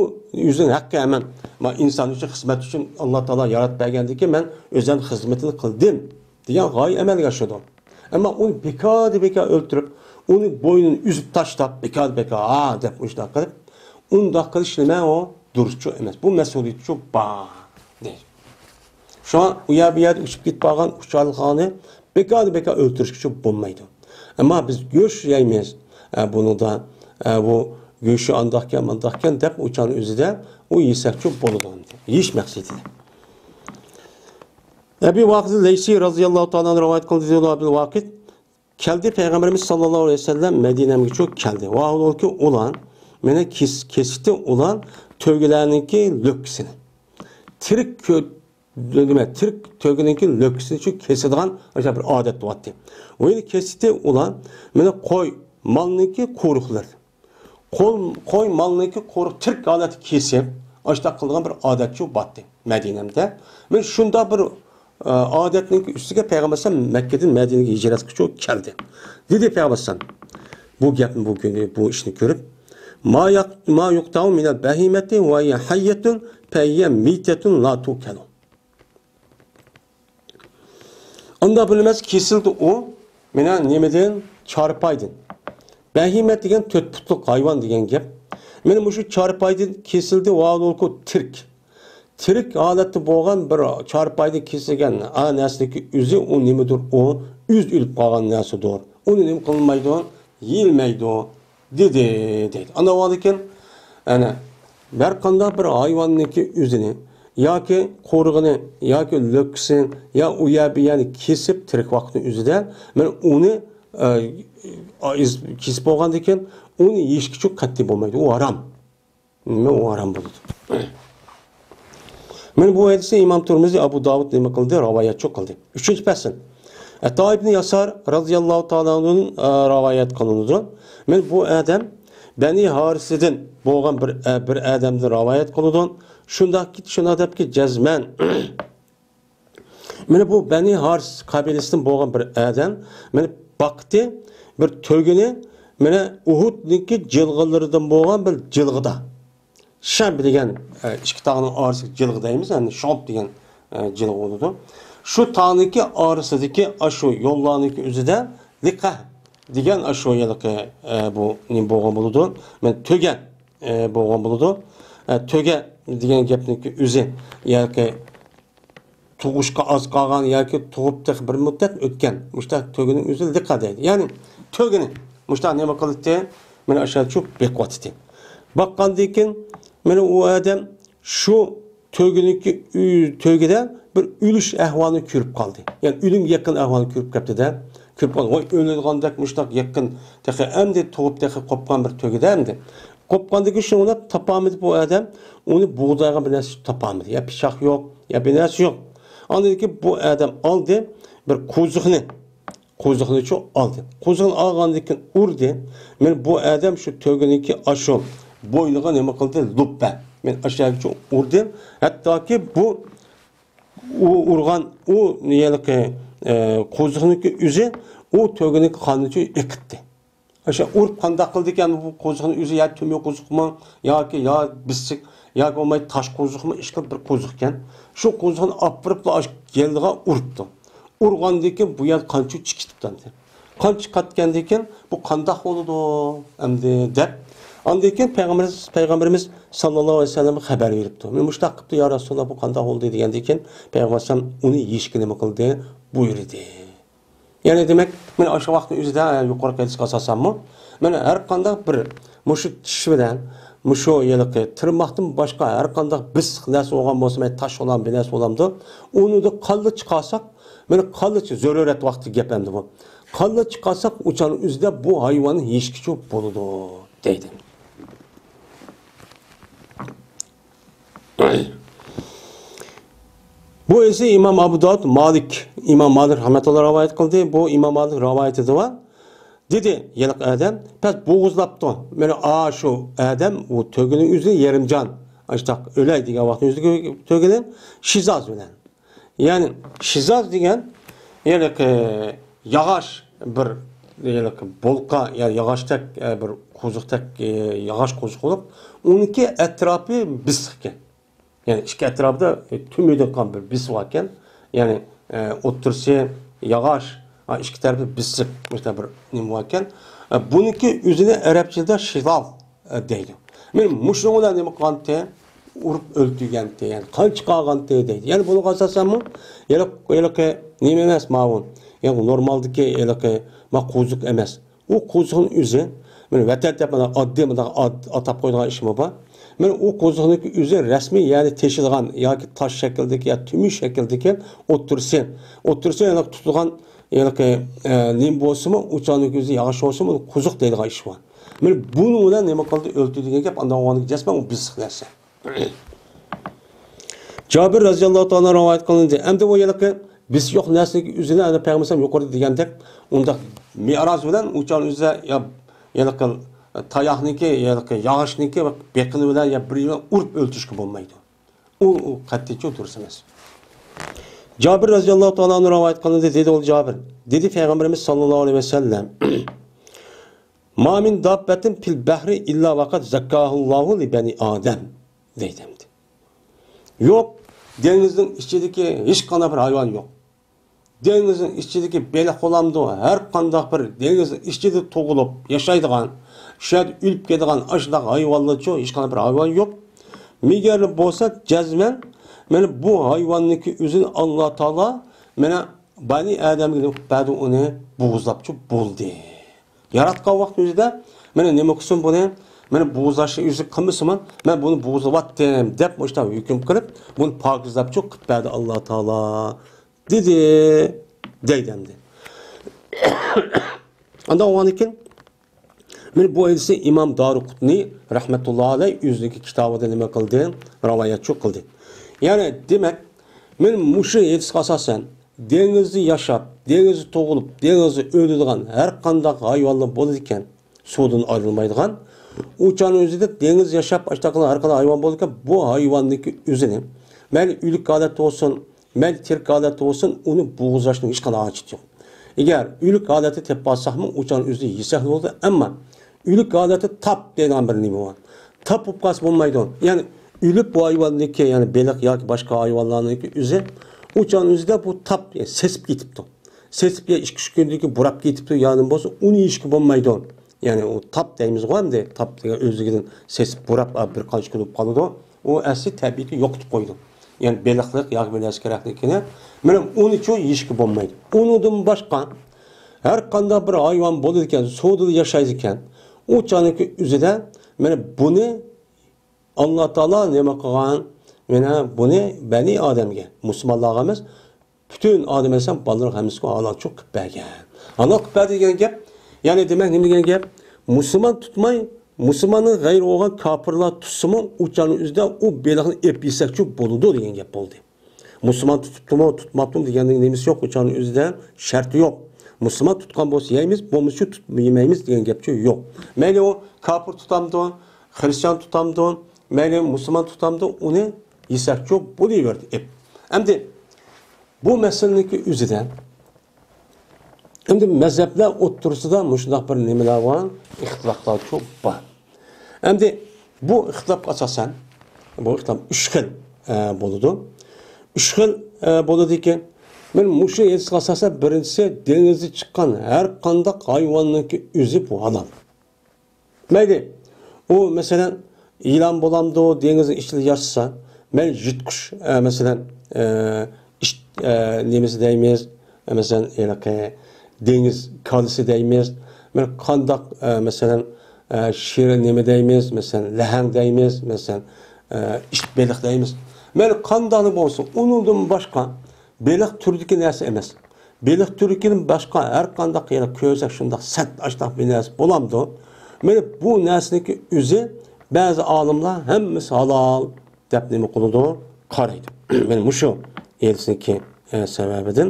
ئۆزىنىڭ ھەققى ئەمەن. ما ئىنسان ئۈچۈن خىزمەت ئۈچۈن ئاللا تائالا ياراتىپ بەرگەندىكىن مەن ئۆزۈم خىزمىتىنى قىلدىم دېگەن غايە ئەمەلگە ئاشىدۇ. ئەمما ئۇنى بىكاردىن بىكار ئۆلتۈرۈپ، ئۇنى بوينىنى ئۈزۈپ تاشلاپ، بىكاردىن بىكار، ھا دەپ مۇشۇنداق قىلىپ، ئۇنداق قىلىش نېمە ئۇ؟ دۇرۇسچۇ ئەمەس. بۇ مەسئۇلىيەتچۇ بار دەيدۇ. شۇڭا ئۇ يەر بۇ يەردە ئۇچۇپ كېتىپ قالغان ئۇچارلىقلارنى بىكاردىن بىكار ئۆلتۈرۈشكىچۇ بولمايدۇ. ئەمما بىز گۆش يەيمىز. ئە، بۇنىڭدا، ئە، بۇ گۆشى ئانداقكەن، مانداقكەن دەپ ئۇچارنى ئۆزىدە ئۇ يېسەكچۇ بولىدۇ. يېيىش مەقسىتىدە. ئەبى ۋاقىد لەيسى رازىياللاھۇ تائالا ئەنھۇ رىۋايەت قىلدى، دېدى ئابدۇل ۋاقىد. كەلدى پەيغەمبىرىمىز ساللاللاھۇ ئەلەيھى ۋەسەللەم مەدىنەمگىچۇ كەلدى. ۋاھالبۇلكى ئۇلار، مانا كېس-، كېسىتتى ئۇلار تۆگىلەرنىڭكى لۆككىسىنى. تىرىك كۆ-، نېمە، تىرىك تۆگىنىڭكى لۆككىسىنىچۇ كېسىدىغان ئاشۇ بىر ئادەت بولاتتى. ۋە يەنە كېسىتتى ئۇلار، مانا قوي، مالنىڭكى قورۇقلىرى. قول-، قوي مالنىڭكى قورۇق تىرىك ھالەتتە كېسىپ، ئاشۇنداق قىلىدىغان بىر ئادەتچۇ باتتى مەدىنەمدە. مەن شۇنداق بىر، ئە، ئادەتنىڭ ئۈستىگە پەيغەمبەر ئەلەيھىسسالام مەككىدىن مەدىنىگە ھىجرەتكىچۇ كەلدى. دېدى پەيغەمبەر ئەلەيھىسسالام، بۇ گەپنى، بۇ كۈنى، بۇ ئىشنى كۆرۈپ، ما ياق-، ما يۇقتاۋ مىنەل بەھىمەتى ۋە ھىيە ھەييەتۇن فەھىيە مىتەتۇن لا تۇكەلۇ. ئۇنداق بىلمەس، كېسىلدى ئۇ. مانا نېمىدىن؟ چارپايدىن. بەھىمەت دېگەن تۆت پۇتلۇق ھايۋان دېگەن گەپ. مانا مۇشۇ چارپايدىن كېسىلدى، ۋاھالبۇلكى تىرىك. تىرىك ھالەتتە بولغان بىر چارپايدىن كېسىلگەن ھە نەرسىنىڭكى ئۆزى ئۇ نېمىدۇر؟ ئۇ ئۆز ئۆلۈپ قالغان نەرسىدۇر. ئۇنى نېمە قىلمايدۇ؟ يېيىلمەيدۇ. دېدى، دەيدۇ. ئانداق بولغاندىكىن، ئەنە، ھەر قانداق بىر ھايۋاننىڭكى ئۆزىنى ياكى قورۇقىنى ياكى لۆككىسىنى يا ئۇ يەر بۇ يەرنى كېسىپ تىرىك ۋاقىتنىڭ ئۆزىدە، مانا ئۇنى، ئە، كېسىپ بولغاندىن كېيىن ئۇنى يېيىشكىچۇ قەتئىي بولمايدۇ. ئۇ ھارام. نېمە، ئۇ ھارام بولىدۇ. مانا بۇ ھەدىسنى ئىمام تۇرمۇزى، ئابۇ داۋۇد نېمە قىلدى؟ رىۋايەتچۇ قىلدى. ئۈچىنچى پەسىل. ئەتا ئىبنى ياسار رازىياللاھۇ تائالا ئەنھۇدىن، ئە، رىۋايەت قىلىنىدۇ. مانا بۇ ئادەم بەنى ھارىسىدىن بولغان بىر، ئە، بىر ئادەمدىن رىۋايەت قىلىدۇ. شۇنداق، شۇنداق دەپكى، جەزمەن. مانا بۇ بەنى ھارىس قەبىلىسىدىن بولغان بىر ئادەم، مانا باقتى، بىر تۆگىنى، مانا ئۇھۇدنىڭكى جىلغىلىرىدىن بولغان بىر جىلغىدا. شەب دېگەن، ئە، ئىككى تاغنىڭ ئارىسىدىكى جىلغا دەيمىز، ئەمدى شوب دېگەن، ئە، جىلغا بولىدۇ. شۇ تاغنىڭكى ئارىسىدىكى ئاشۇ يوللارنىڭكى ئۆزىدە لىقە دېگەن ئاشۇ ھېلىقى، ئە، بۇ نېمە بولغان بولىدۇ؟ مانا تۆگە، ئە، بولغان بولىدۇ. ئە، تۆگە دېگەن گەپنىڭكى ئۆزى، ياكى تۇغۇشقا ئاز قالغان ياكى تۇغۇپ تېخى بىر مۇددەت ئۆتكەن مۇشتاق تۆگىنىڭ ئۆزى لىقا دەيدۇ. يەنى تۆگىنى مۇشتاق نېمە قىلاتتى؟ مانا ئاشۇ بېقىۋاتاتتى. باققاندىن كېيىن مانا ئۇ ئادەم شۇ تۆگىنىڭكى ئۆ-، تۆگىدە بىر ئۆلۈش ئەھۋالىنى كۆرۈپ قالدى. يەنى ئۆلۈمگە يېقىن ئەھۋالنى كۆرۈپ قاپتۇ-دە. كۆرۈپ قالدى. ۋاي، ئۆلىدىغاندەك مۇشۇنداق يېقىن، تېخى ئەمدى تۇغۇپ، تېخى قوپقان بىر تۆگىدە ئەمدى. قوپقاندىن كېيىن شۇنى ئويلاپ تاپالمىدى بۇ ئادەم. ئۇنى بوغدايدىغان بىر نەرسە تاپالمىدى. يا پىچاق يوق، يا بىر نەرسە يوق. ئاندىن كېيىن بۇ ئادەم ئالدى بىر قوزۇقنى. قوزۇقنىچۇ ئالدى. قوزۇقنى ئالغاندىن كېيىن ئۇردى. مانا بۇ ئادەم شۇ تۆگىنىڭكى ئاشۇ بوينىغا نېمە قىلدى؟ لۇپپە. مانا ئاشۇ يەرگىچۇ ئۇردى. ھەتتاكى بۇ ئۇ ئۇرغان ئۇ ھېلىقى، ئە، قوزۇقنىڭكى ئۆزى ئۇ تۆگىنىڭكى قانىنىچۇ ئېقىتتى. ئاشۇ ئۇرۇپ قانداق قىلدىكەن بۇ قوزۇقنىڭ ئۆزى؟ يا تۆمۈر قوزۇقمۇ ياكى يا بىسسىك ياكى بولماي تاش قوزۇقمۇ، ئىشقىلىپ بىر قوزۇقكەن. شۇ قوزۇقنى ئاپىرىپلا ئاشۇ گېلىغا ئۇرۇپتۇ. ئۇرغاندىن كېيىن بۇ يەر قان چىقىپتۇ. قان چىقىۋاتقاندىن كېيىن بۇ قانداق بولىدۇ ئەمدى دەپ، ئاندىن كېيىن پەيغەمبىرىمىز، پەيغەمبىرىمىز ساللاللاھۇ ئەلەيھى ۋەسەللەمگە خەۋەر بېرىپتۇ. مانا مۇشۇنداق قىپتۇ يا رەسۇلاللا، بۇ قانداق بولدى دېگەندىن كېيىن پەيغەمبەر ئەلەيھىسسالام ئۇنى يېيىشكە نېمە قىلدى؟ بۇيرۇدى. يەنى دېمەك، مانا ئاشۇ ۋاقىتنىڭ ئۆزىدە، يۇقىرىقى ھەدىسكە ئاساسەنمۇ، مانا ھەر قانداق بىر مۇشۇ چىش بىلەن، مۇشۇ ھېلىقى تىرماقتىن باشقا ھەر قانداق بىسسىق نەرسە بولغان بولسا، مانا تاش بولامدۇ، بىر نەرسە بولامدۇ، ئۇنى قانلا چىقارساق، مانا قانلا چىق-، زۆرۈرەت ۋاقتى گەپ ئەمدى بۇ. قانلا چىقارساق، ئۇ چاغنىڭ ئۆزىدە بۇ ھايۋاننى يېيىشكىچۇ بولىدۇ، دەيدۇ. بۇ ھەدىسنى ئىمام ئەبۇ داۋۇد، مالىك، ئىمام مالىك رەھمەتۇللا رىۋايەت قىلدى. بۇ ئىمام مالىك رىۋايىتىدە بار. دېدى، ھېلىقى ئادەم، پەس بوغۇزلاپتۇ. مانا ئاشۇ ئادەم ئۇ تۆگىنىڭ ئۆزى يېرىم جان. ئاشۇنداق ئۆلەي دېگەن ۋاقىتنىڭ ئۆزىدىكى تۆگىنى شىزاز بىلەن. يەنى شىزاز دېگەن ھېلىقى ياغاچ بىر ھېلىقى بولقا، يەنى ياغاچتەك، ئە، بىر قوزۇقتەك، ئە، ياغاچ قوزۇق بولۇپ، ئۇنىڭكى ئەتراپى بىسسىقكەن. يەنى ئىككى ئەتراپىدا، ئە، تۈمۈدۈن قالغان بىر بىس باركەن. يەنى، ئە، ئوتتۇرىسى ياغاچ، ئا، ئىككى تەرىپى بىسسىق، مۇشۇنداق بىر نېمە باركەن. ئە، بۇنىڭكى ئۆزىنى ئەرەبچىدە شىلال، ئە، دەيدۇ. مانا مۇشۇنىڭ بىلەن نېمە قىلغانتى؟ ئۇرۇپ ئۆلتۈرگەنتى، يەنى قان چىقارغانتى دەيدۇ. يەنى بۇنىڭغا ئاساسەنمۇ، ھېلىقى، ھېلىقى نېمە ئەمەس ماۋۇ. يەنى نورمالدىكى ھېلىقى ما قوزۇق ئەمەس. ئۇ قوزۇقنىڭ ئۆزى، مانا ۋەتەن دەپ مانا ئاددىي مۇنداق ئاد-، ئاتاپ قويىدىغان ئىشمۇ بار. مانا ئۇ قوزۇقنىڭ ئۆزى رەسمىي، يەنى تېشىلغان ياكى تاش شەكلىدىكى يا تۈمۈر شەكلىدىكى ئوتتۇرىسى، ئوتتۇرىسى ھېلىقى تۇتۇلغان ھېلىقى، ئە، نېمە بولسىمۇ، ئۇ چاغنىڭ ئۆزى ياغاچ بولسىمۇ، قوزۇق دەيدىغان ئىش بار. مانا بۇنىڭ بىلەن نېمە قىلدى، ئۆلتۈردى دېگەن گەپ، ئاندىن ئۇنىڭ جەزمەن ئۇ بىسسىق نەرسە. جابىر رەزىياللاھۇ تائالا رىۋايەت قىلىندى. ئەمدى ئۇ ھېلىقى بىسسىق نەرسىنىڭ ئۆزىنى ئەنە پەيغەمبەر يۇقىرىدا دېگەندەك، ئۇنداق مىراز بىلەن ئۇ چاغنىڭ ئۆزىدە يا ھېلىقى تاياقنىڭكى، ھېلىقى ياغاچنىڭكى بېقىنى بىلەن يا بىر يىلان ئۇرۇپ ئۆلتۈرۈشكە بولمايدۇ. ئۇ، ئۇ قەتئىيچە دۇرۇس ئەمەس. جابىر رەزىياللاھۇ تائالا ئەنھۇ رىۋايەت قىلىندى، دېدى ئۇ جابىر. دېدى پەيغەمبىرىمىز ساللاللاھۇ ئەلەيھى ۋەسەللەم، ما من دابەتىن فىل بەھرى ئىللا ۋەقەد زەككاھۇللاھۇ لىبەنى ئادەم، دەيدۇ ئەمدى. يوق، دېڭىزنىڭ ئىچىدىكى ھېچقانداق بىر ھايۋان يوق. دېڭىزنىڭ ئىچىدىكى بېلىق بولامدۇ، ھەر قانداق بىر دېڭىزنىڭ ئىچىدە تۇغۇلۇپ ياشايدىغان، شۇ يەردە ئۆلۈپ كېتىدىغان ئاشۇنداق ھايۋانلارچۇ، ھېچقانداق بىر ھايۋان يوق. مېگەر بولسا جەزمەن، مانا بۇ ھايۋاننىڭكى ئۆزىنى ئاللا تائالا، مانا بەنى ئادەمگە نېمە قىلىپ بەردى، ئۇنى بوغۇزلاپچۇ بولدى. ياراتقان ۋاقىت ئۆزىدە، مانا نېمە قىلسۇن بۇنى، مانا بوغۇزلاشنى ئۆزى قىلمىسىمۇ، مەن بۇنى بوغۇزلاۋاتتىم دەپ مۇشۇنداق ھۆكۈم قىلىپ، بۇنى پاكىزلاپچۇ قىلىپ بەردى ئاللا تائالا. دېدى، دەيدۇ ئەمدى. ئاندىن ئۇنىڭدىن كېيىن، مانا بۇ ھەدىسنى ئىمام دارىقۇتنى رەھمەتۇللا ئەلەيھ ئۆزىنىڭكى كىتابىدا نېمە قىلدى؟ رىۋايەتچۇ قىلدى. يەنى دېمەك، مانا مۇشۇ ھەدىسكە ئاساسەن، دېڭىزدا ياشاپ، دېڭىزدا تۇغۇلۇپ، دېڭىزدا ئۆلىدىغان ھەر قانداق ھايۋانلار بولىدىكەن، سۇدىن ئايرىلمايدىغان. ئۇ چاغنىڭ ئۆزىدە دېڭىزدا ياشاپ، ئاشۇنداق ھەر قانداق ھايۋان بولىدىكەن، بۇ ھايۋاننىڭكى ئۆزىنى، مەيلى ئۆلۈك ھالەتتە بولسۇن، مەيلى تىرىك ھالەتتە بولسۇن، ئۇنى بوغۇزلاشنىڭ ھېچقانداق ھاجىتى يوق. ئەگەر ئۆلۈك ھالەتتە تېپىپ ئالساقمۇ، ئۇ چاغنىڭ ئۆزىدە يېسەكلا بولىدۇ، ئەمما ئۆلۈك ھالەتتە تاپ دەيدىغان بىر نېمە بار. تاپ بولۇپ قالسا بولمايدۇ. يەنى ئۆلۈپ بۇ ھايۋاننىڭكى، يەنى بېلىق ياكى باشقا ھايۋانلارنىڭكى ئۆزى ئۇ چاغنىڭ ئۆزىدە بۇ تاپ، يەنى سېسىپ كېتىپتۇ. سېسىپ يا ئىككى-ئۈچ كۈندىن كېيىن بۇراپ كېتىپتۇ، يا نېمە بولسا ئۇنى يېيىشكە بولمايدۇ. يەنى ئۇ تاپ دەيمىزغۇ ئەمدى، تاپ دېگەن ئۆزلۈكىدىن سېسىپ بۇراپ، ئا، بىر قانچە كۈن بولۇپ قالىدۇ. ئۇ ئەسلى تەبىئىتى يوقىتىپ قويىدۇ. يەنى بېلىقلىق ياكى بىر نەرسە كېرەكلىكىنى. مانا ئۇنىچۇ يېيىشكە بولمايدۇ. ئۇنىڭدىن باشقا ھەر قانداق بىر ھايۋان بولىدىكەن، سۇدا ياشايدىكەن، ئۇ چاغنىڭكى ئۆزىدە مانا بۇنى ئاللا تائالا نېمە قىلغان؟ مانا بۇنى بەنى ئادەمگە، مۇسۇلمانلارغا ئەمەس، پۈتۈن ئادەم ئەلەيھىسسالام بالىلىرىغا ھەممىسىگە ھالال چوق قىلىپ بەرگەن. ھالال قىلىپ بەردى دېگەن گەپ، يەنى دېمەك نېمە دېگەن گەپ؟ مۇسۇلمان تۇتماي، مۇسۇلماندىن غەيرى بولغان كاپىرلار تۇتسىمۇ، ئۇ چاغنىڭ ئۆزىدە ئۇ بېلىقنى ئېلىپ يېسەكچۇ بولىدۇ دېگەن گەپ بولدى. مۇسۇلمان تۇتۇپتۇمۇ، تۇتماپتۇمۇ دېگەننىڭ نېمىسى يوق، ئۇ چاغنىڭ ئۆزىدە شەرتى يوق. مۇسۇلمان تۇتقان بولسا يەيمىز، بولمىسىچۇ تۇت-، يېمەيمىز دېگەن گەپچۇ يوق. مەيلى ئۇ كاپىر تۇتامدۇ، خرىستىيان تۇتامدۇ، مەيلى مۇسۇلمان تۇتامدۇ، ئۇنى يېسەكچۇ بولۇۋەردى ئېپ. ئەمدى بۇ مەسىلىنىڭكى ئۆزىدە، ئەمدى مەزھەپلەر ئوتتۇرىسىدا مۇشۇنداق بىر نېمىلەر بار، ئىختىلاپلارچۇ بار. ئەمدى بۇ ئىختىلاپقا ئاساسەن، بۇ ئىختىلاپ ئۈچ خىل، ئە، بولىدۇ. ئۈچ خىل، ئە، بولىدۇكى، مەن مۇشۇ ھەدىسكە ئاساسەن، بىرىنچىسى، دېڭىزدا چىققان ھەر قانداق ھايۋاننىڭكى ئۆزى بۇ ھالال. مەيلى، ئۇ، مەسىلەن، يىلان بولامدۇ، دېڭىزنىڭ ئىچىدە ياشىسا، مەيلى، يىرتقۇچ، ئە، مەسىلەن، ئە، ئىت، ئە، نېمىسى دەيمىز، ئە، مەسىلەن، ھېلىقى دېڭىز كالىسى دەيمىز، مەيلى، قانداق، ئە، مەسىلەن، ئە، شىرە نېمە دەيمىز، مەسىلەن، لەھەڭ دەيمىز، مەسىلەن، ئە، ئىت بېلىق دەيمىز. مەيلى، قانداقلا بولسۇن، ئۇنىڭدىن باشقا بېلىق تۈرىدىكى نەرسە ئەمەس. بېلىق تۈرىدىن باشقا ھەر قانداق يەنە كۆزەك شۇنداق سەت ئاشتاق بىر نەرسە بولامدۇ؟ مانا بۇ نەرسىنىڭكى ئۆزى بەزى ئالىملار ھەممىسى ھالال دەپ نېمە قىلىدۇ؟ قارايدۇ. مانا مۇشۇ ئېلىسىنىڭكى، ئە، سەۋەبىدىن.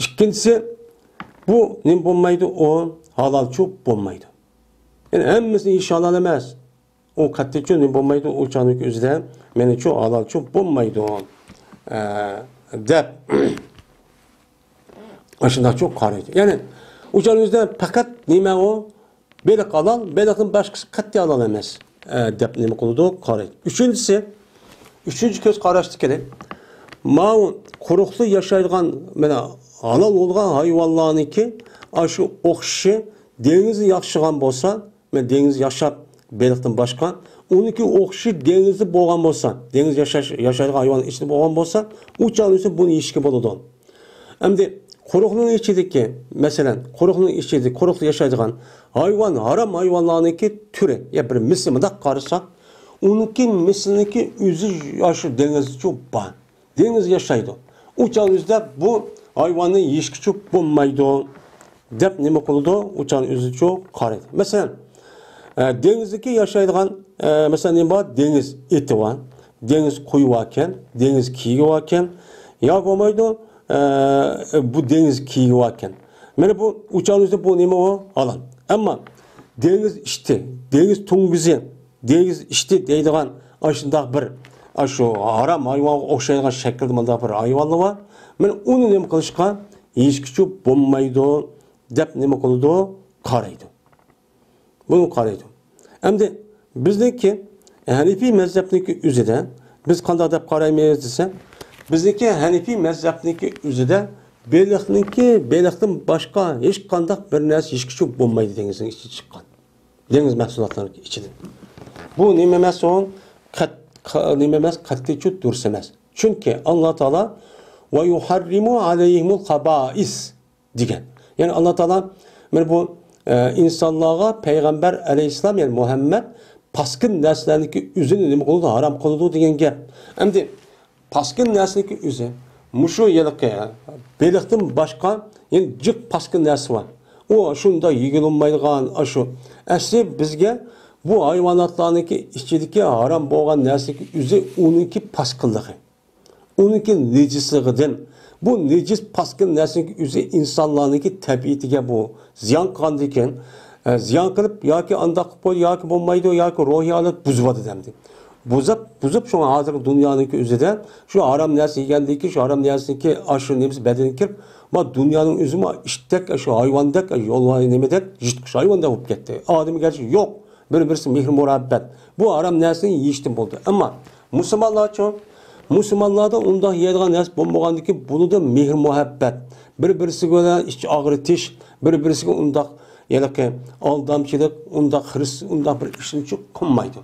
ئىككىنچىسى، بۇ نېمە بولمايدۇ؟ ئۇ ھالالچۇ بولمايدۇ. يەنى ھەممىسىنى يېيىش ھالال ئەمەس. ئۇ قەتئىيچۇ نېمە بولمايدۇ، ئۇ چاغنىڭكى ئۆزىدە مېنىچۇ ھالالچۇ بولمايدۇ، ئە، دەپ. ئاشۇنداقچۇ قارايدۇ. يەنى ئۇ چاغنىڭ ئۆزىدە پەقەت نېمە ئۇ؟ بېلىق ھالال، بېلىقتىن باشقىسى قەتئىي ھالال ئەمەس، ئە، دەپ نېمە قىلىدۇ؟ قارايدۇ. ئۈچىنچىسى، ئۈچىنچى كۆز قاراشتىكىنى، ماۋۇ قۇرۇقلۇق ياشايدىغان، مانا، ھالال بولغان ھايۋانلارنىڭكى ئاشۇ ئوخشىشى دېڭىزدا ياشىغان بولسا، مەن دېڭىز ياشاپ، بېلىقتىن باشقا، ئۇنىڭكى ئوخشىشى دېڭىزدا بولغان بولسا، دېڭىز ياشاش، ياشايدىغان ھايۋان ئىچىدە بولغان بولسا، ئۇ چاغدا بولسا بۇنى يېيىشكە بولىدۇ. ئەمدى قۇرۇقنىڭ ئىچىدىكى، مەسىلەن، قۇرۇقنىڭ ئىچىدە، قۇرۇقتا ياشايدىغان ھايۋان، ھارام ھايۋانلارنىڭكى تۈرى، يا بىر مىسلى مۇنداق قارىساق، ئۇنىڭكى مىسلىنىڭكى ئۆزى يا شۇ دېڭىزدىچۇ بار. دېڭىز ياشايدۇ. ئۇ چاغنىڭ ئۆزىدە بۇ ھايۋاننى يېيىشكىچۇ بولمايدۇ، دەپ نېمە قىلىدۇ؟ ئۇ چاغنىڭ ئۆزىچۇ قارايدۇ. مەسىلەن، ئە، دېڭىزدىكى ياشايدىغان، ئە، مەسىلەن، نېمە بار؟ دېڭىز ئېتى بار، دېڭىز قويى باركەن، دېڭىز كىيىكى باركەن. يا بولمايدۇ، ئە، بۇ دېڭىز كىيىكى باركەن. مانا بۇ ئۇ چاغنىڭ ئۆزىدە بۇ نېمە ئۇ؟ ھالال. ئەمما دېڭىز ئىتى، دېڭىز توڭگۇزى، دېڭىز ئىتى دەيدىغان ئاشۇنداق بىر، ئاشۇ ھارام ھايۋانغا ئوخشايدىغان شەكىلدە مۇنداق بىر ھايۋانلار بار. مانا ئۇنى نېمە قىلىشقا، يېيىشكىچۇ بولمايدۇ، دەپ نېمە قىلىدۇ؟ قارايدۇ. بۇنى قارايدۇ. ئەمدى بىزنىڭكى ھەنىفىي مەزھەپنىڭكى ئۆزىدە بىز قانداق دەپ قارايمىز دېسە، بىزنىڭكى ھەنىفىي مەزھەپنىڭكى ئۆزىدە بېلىقنىڭكى، بېلىقتىن باشقا ھېچقانداق بىر نەرسە يېيىشكىچۇ بولمايدۇ دېڭىزنىڭ ئىچىدىن چىققان. دېڭىز مەھسۇلاتلىرىنىڭ ئىچىدىن. بۇ نېمە ئەمەس ئۇ؟ قەت-، قا-، نېمە ئەمەس، قەتئىيچۇ دۇرۇس ئەمەس. چۈنكى ئاللا تائالا، «ۋە يۇھەررىمۇ ئەلەيھىمۇل خابائىس» دېگەن. يەنى ئاللا تائالا مانا بۇ، ئە، ئىنسانلارغا پەيغەمبەر ئەلەيھىسسالام، يەنى مۇھەممەد پاسكىن نەرسىلەرنىڭكى ئۆزىنى نېمە قىلىدۇ؟ ھارام قىلىدۇ دېگەن گەپ. ئەمدى پاسكىن نەرسىنىڭكى ئۆزى مۇشۇ ھېلىقى بېلىقتىن باشقا يەنە جىق پاسكىن نەرسە بار. ئۇ شۇنداق يېگىلى بولمايدىغان، ئاشۇ. ئەسلى بىزگە بۇ ھايۋاناتلارنىڭكى ئىچىدىكى ھارام بولغان نەرسىنىڭكى ئۆزى ئۇنىڭكى پاسكىنلىقى. ئۇنىڭكى نىجىسلىقىدىن، بۇ نىجىس پاسكىنا نەرسىنىڭكى ئۆزى ئىنسانلارنىڭكى تەبىئىتىگە بۇ زىيان قىلغاندىكىن، ئە، زىيان قىلىپ ياكى ئانداق قىلىپ قويدى، ياكى بولمايدۇ، ياكى روھىي ھالەت بۇزۇۋاتىدۇ ئەمدى. بۇزۇپ، بۇزۇپ، شۇڭا ھازىرقى دۇنيانىڭكى ئۆزىدە شۇ ھارام نەرسە يېگەندىكىن، شۇ ھارام نەرسىنىڭكى ئاشۇ نېمىسى بەدىنىگە كىرىپ، ما دۇنيانىڭ ئۆزى ما ئىتتەك، شۇ ھايۋاندەك، يولۋاس نېمىدەك، يىرتقۇچ ھايۋاندەك بولۇپ كەتتى. ئادەمگە گەرچە يوق، بىر-بىرسى مېھىر-مۇھەببەت. بۇ ھارام نەرسىنى يېيىشتىن بولدى. ئەمما مۇسۇلمانلارچۇ؟ مۇسۇلمانلاردا ئۇنداق يەيدىغان نەرسە بولمىغاندىكىن، بۇنىدا مېھىر-مۇھەببەت، بىر-بىرسىگە بىلەن ئىچ ئاغرىتىش، بىر-بىرسىگە ئۇنداق ھېلىقى ئالدامچىلىق، ئۇنداق خىرىس، ئۇنداق بىر ئىشنىچۇ قىلمايدۇ.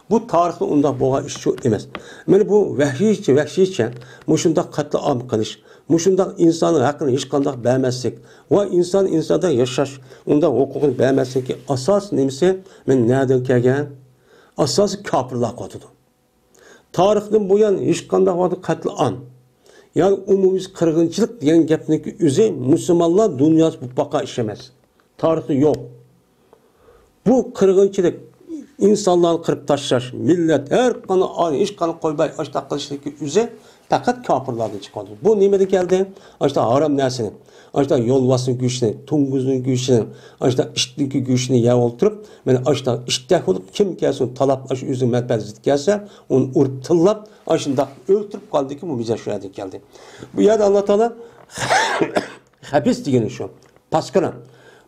بۇ تارىختا ئۇنداق بولغان ئىشچۇ ئەمەس. مانا بۇ ۋەھشىيچە، ۋەھشىيچە مۇشۇنداق قەتلىئام قىلىش، مۇشۇنداق ئىنساننىڭ ھەققىنى ھېچقانداق بەرمەسلىك ۋە ئىنسان ئىنساندا ياشاش، ئۇنداق ھوقۇقىنى بەرمەسلىكى ئاساسىي نېمىسى، مانا نەدىن كەلگەن؟ ئاساسىي كاپىرلار قوتىدۇ. تارىختىن بۇيان ھېچقانداق ۋاقىتتا قەتلىئام، يەنى ئومۇميۈزلۈك قىرغىنچىلىق دېگەن گەپنىڭكى ئۆزى مۇسۇلمانلار دۇنياسى بولۇپ باققان ئىش ئەمەس. تارىختا يوق. بۇ قىرغىنچىلىق، ئىنسانلارنى قىرىپ تاشلاش، مىللەت ھەر قانداق ئائىلە، ھېچقانداق قويماي ئاشۇنداق قىلىشنىڭكى ئۆزى پەقەت كاپىرلاردىن چىقىدۇ. بۇ نېمىدىن كەلدى؟ ئاشۇنداق ھارام نەرسىنى، ئاشۇنداق يولۋاسنىڭ گۆشىنى، توڭگۇزنىڭ گۆشىنى، ئاشۇنداق ئىتنىڭكى گۆشىنى يەپ ئولتۇرۇپ، مانا ئاشۇنداق ئىتتەك بولۇپ، كىم كەلسۇن تالاپ، ئاشۇ ئۆزىنىڭ مەنپەئەتى يېتىپ كەلسە، ئۇنى ئۇرۇپ تىللاپ، ئاشۇنداق ئۆلتۈرۈپ قالدىكى بۇ مىجەز شۇ يەردىن كەلدى. بۇ يەردە ئاللا تائالا خەبىس دېگىنى شۇ. پاسكىنا.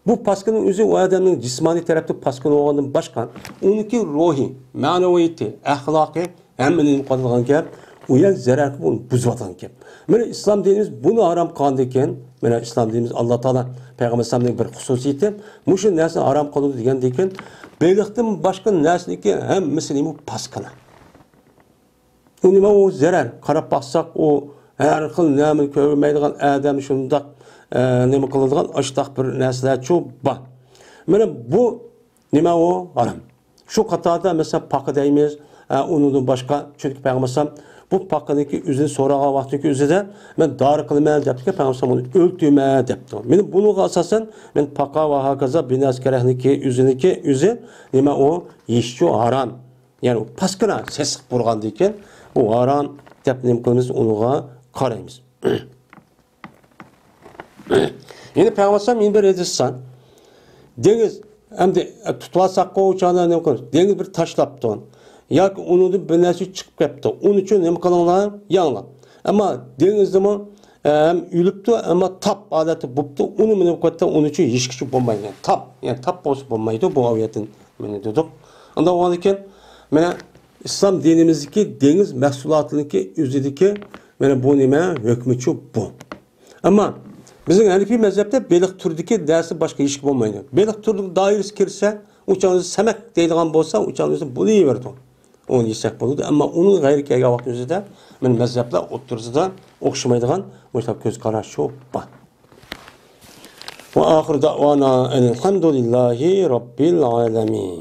بۇ پاسكىنىڭ ئۆزى ئۇ ئادەمنىڭ جىسمانىي تەرەپتىن پاسكىنا بولغاندىن باشقا، ئۇنىڭكى روھى، مەنىۋىيىتى، ئەخلاقى، ھەممىنى نېمە قىلىدىغان گەپ، ئۇ يەر زەرەر قىلىپ ئۇنى بۇزۇۋاتىدىغان گەپ. مانا ئىسلام دىنىمىز بۇنى ھارام قىلغاندىكىن، مانا ئىسلام دىنىمىز ئاللا تائالا پەيغەمبەر ئەلەيھىسسالامنىڭ بىر خۇسۇسىيىتى، مۇشۇ نەرسىنى ھارام قىلىدۇ دېگەندىكىن، بېلىقتىن باشقا نەرسىنىڭكى ھەممىسى نېمە؟ پاسكىنا. ئۇ نېمە ئۇ زەرەر؟ قاراپ باقساق، ئۇ ھەر خىل نەمىنى كۆرمەيدىغان ئادەم شۇنداق، ئە، نېمە قىلىدىغان ئاشۇنداق بىر نەرسىلەرچۇ بار. مانا بۇ نېمە ئۇ؟ ھارام. شۇ قاتاردا، مەسىلەن، پاقا دەيمىز، ئە، ئۇنىڭدىن باشقا، چۈنكى پەيغەمبەر ئەلەيھىسسالام بۇ پاقىنىڭكى ئۆزىنى سورىغان ۋاقتىنىڭكى ئۆزىدە، مەن دارى قىلىمەن دەپتىكەن، پەيغەمبەر ئەلەيھىسسالام ئۇنى ئۆلتۈرمە دەپتۇ. مانا بۇنىڭغا ئاساسەن، مەن پاقا ۋە ھاكازا بىنەس كەرەھنىڭكى ئۆزىنىڭكى ئۆزى نېمە ئۇ؟ يېيىشچۇ ھارام. يەنى ئۇ پاسكىنا سېسىق بولغاندىكىن، بۇ ھارام دەپ نېمە قىلىمىز، ئۇنىڭغا قارايمىز. يەنە پەيغەمبەر ئەلەيھىسسالام يەنە بىر ھەدىستە، دېڭىز، ئەمدى تۇتۇۋالساققۇ، ئۇ چاغدا نېمە قىلىمىز؟ دېڭىز بىر تاشلاپتۇ. ياكى ئۇنىڭدىن بىر نەرسە چىقىپ كەپتۇ. ئۇنىڭ ئۈچۈن نېمە قىلىڭلار؟ يەڭلار. ئەمما دېڭىزدىمۇ، ئە، ھەم ئۆلۈپتۇ، ئەمما تاپ ھالەتتە بوپتۇ. ئۇنى نېمە قىلىۋەتتى؟ ئۇنىڭ ئۈچۈن يېيىشكىچە بولمايدۇ. تاپ، يەنى تاپ بولسا بولمايدۇ، بۇ ئايەتتىن مانا دېدۇق. ئۇنداق بولغاندىكىن، مانا ئىسلام دىنىمىزدىكى دېڭىز مەھسۇلاتىنىڭكى ئۆزىدىكى مانا بۇ نېمە ھۆكمىچۇ بۇ. ئەمما بىزنىڭ ھەنىفىي مەزھەپتە بېلىق تۈرىدىكى نەرسە باشقا يېيىشكە بولمايدۇ. بېلىق تۈرىنىڭ دائىرىسى كىرسە، ئۇ چاغدا سەمەك دەيدىغان بولسا، ئۇ چاغدا بولۇۋېرىدۇ. ئۇنى يېسەك بولىدۇ. ئەمما ئۇنىڭ غەيرى كەلگەن ۋاقىت ئۆزىدە مانا مەزھەپلەر ئوتتۇرىسىدا ئوخشىمايدىغان مۇشۇنداق كۆز قاراش شۇ بار. وآخر دعوانا أن الحمد لله رب العالمين.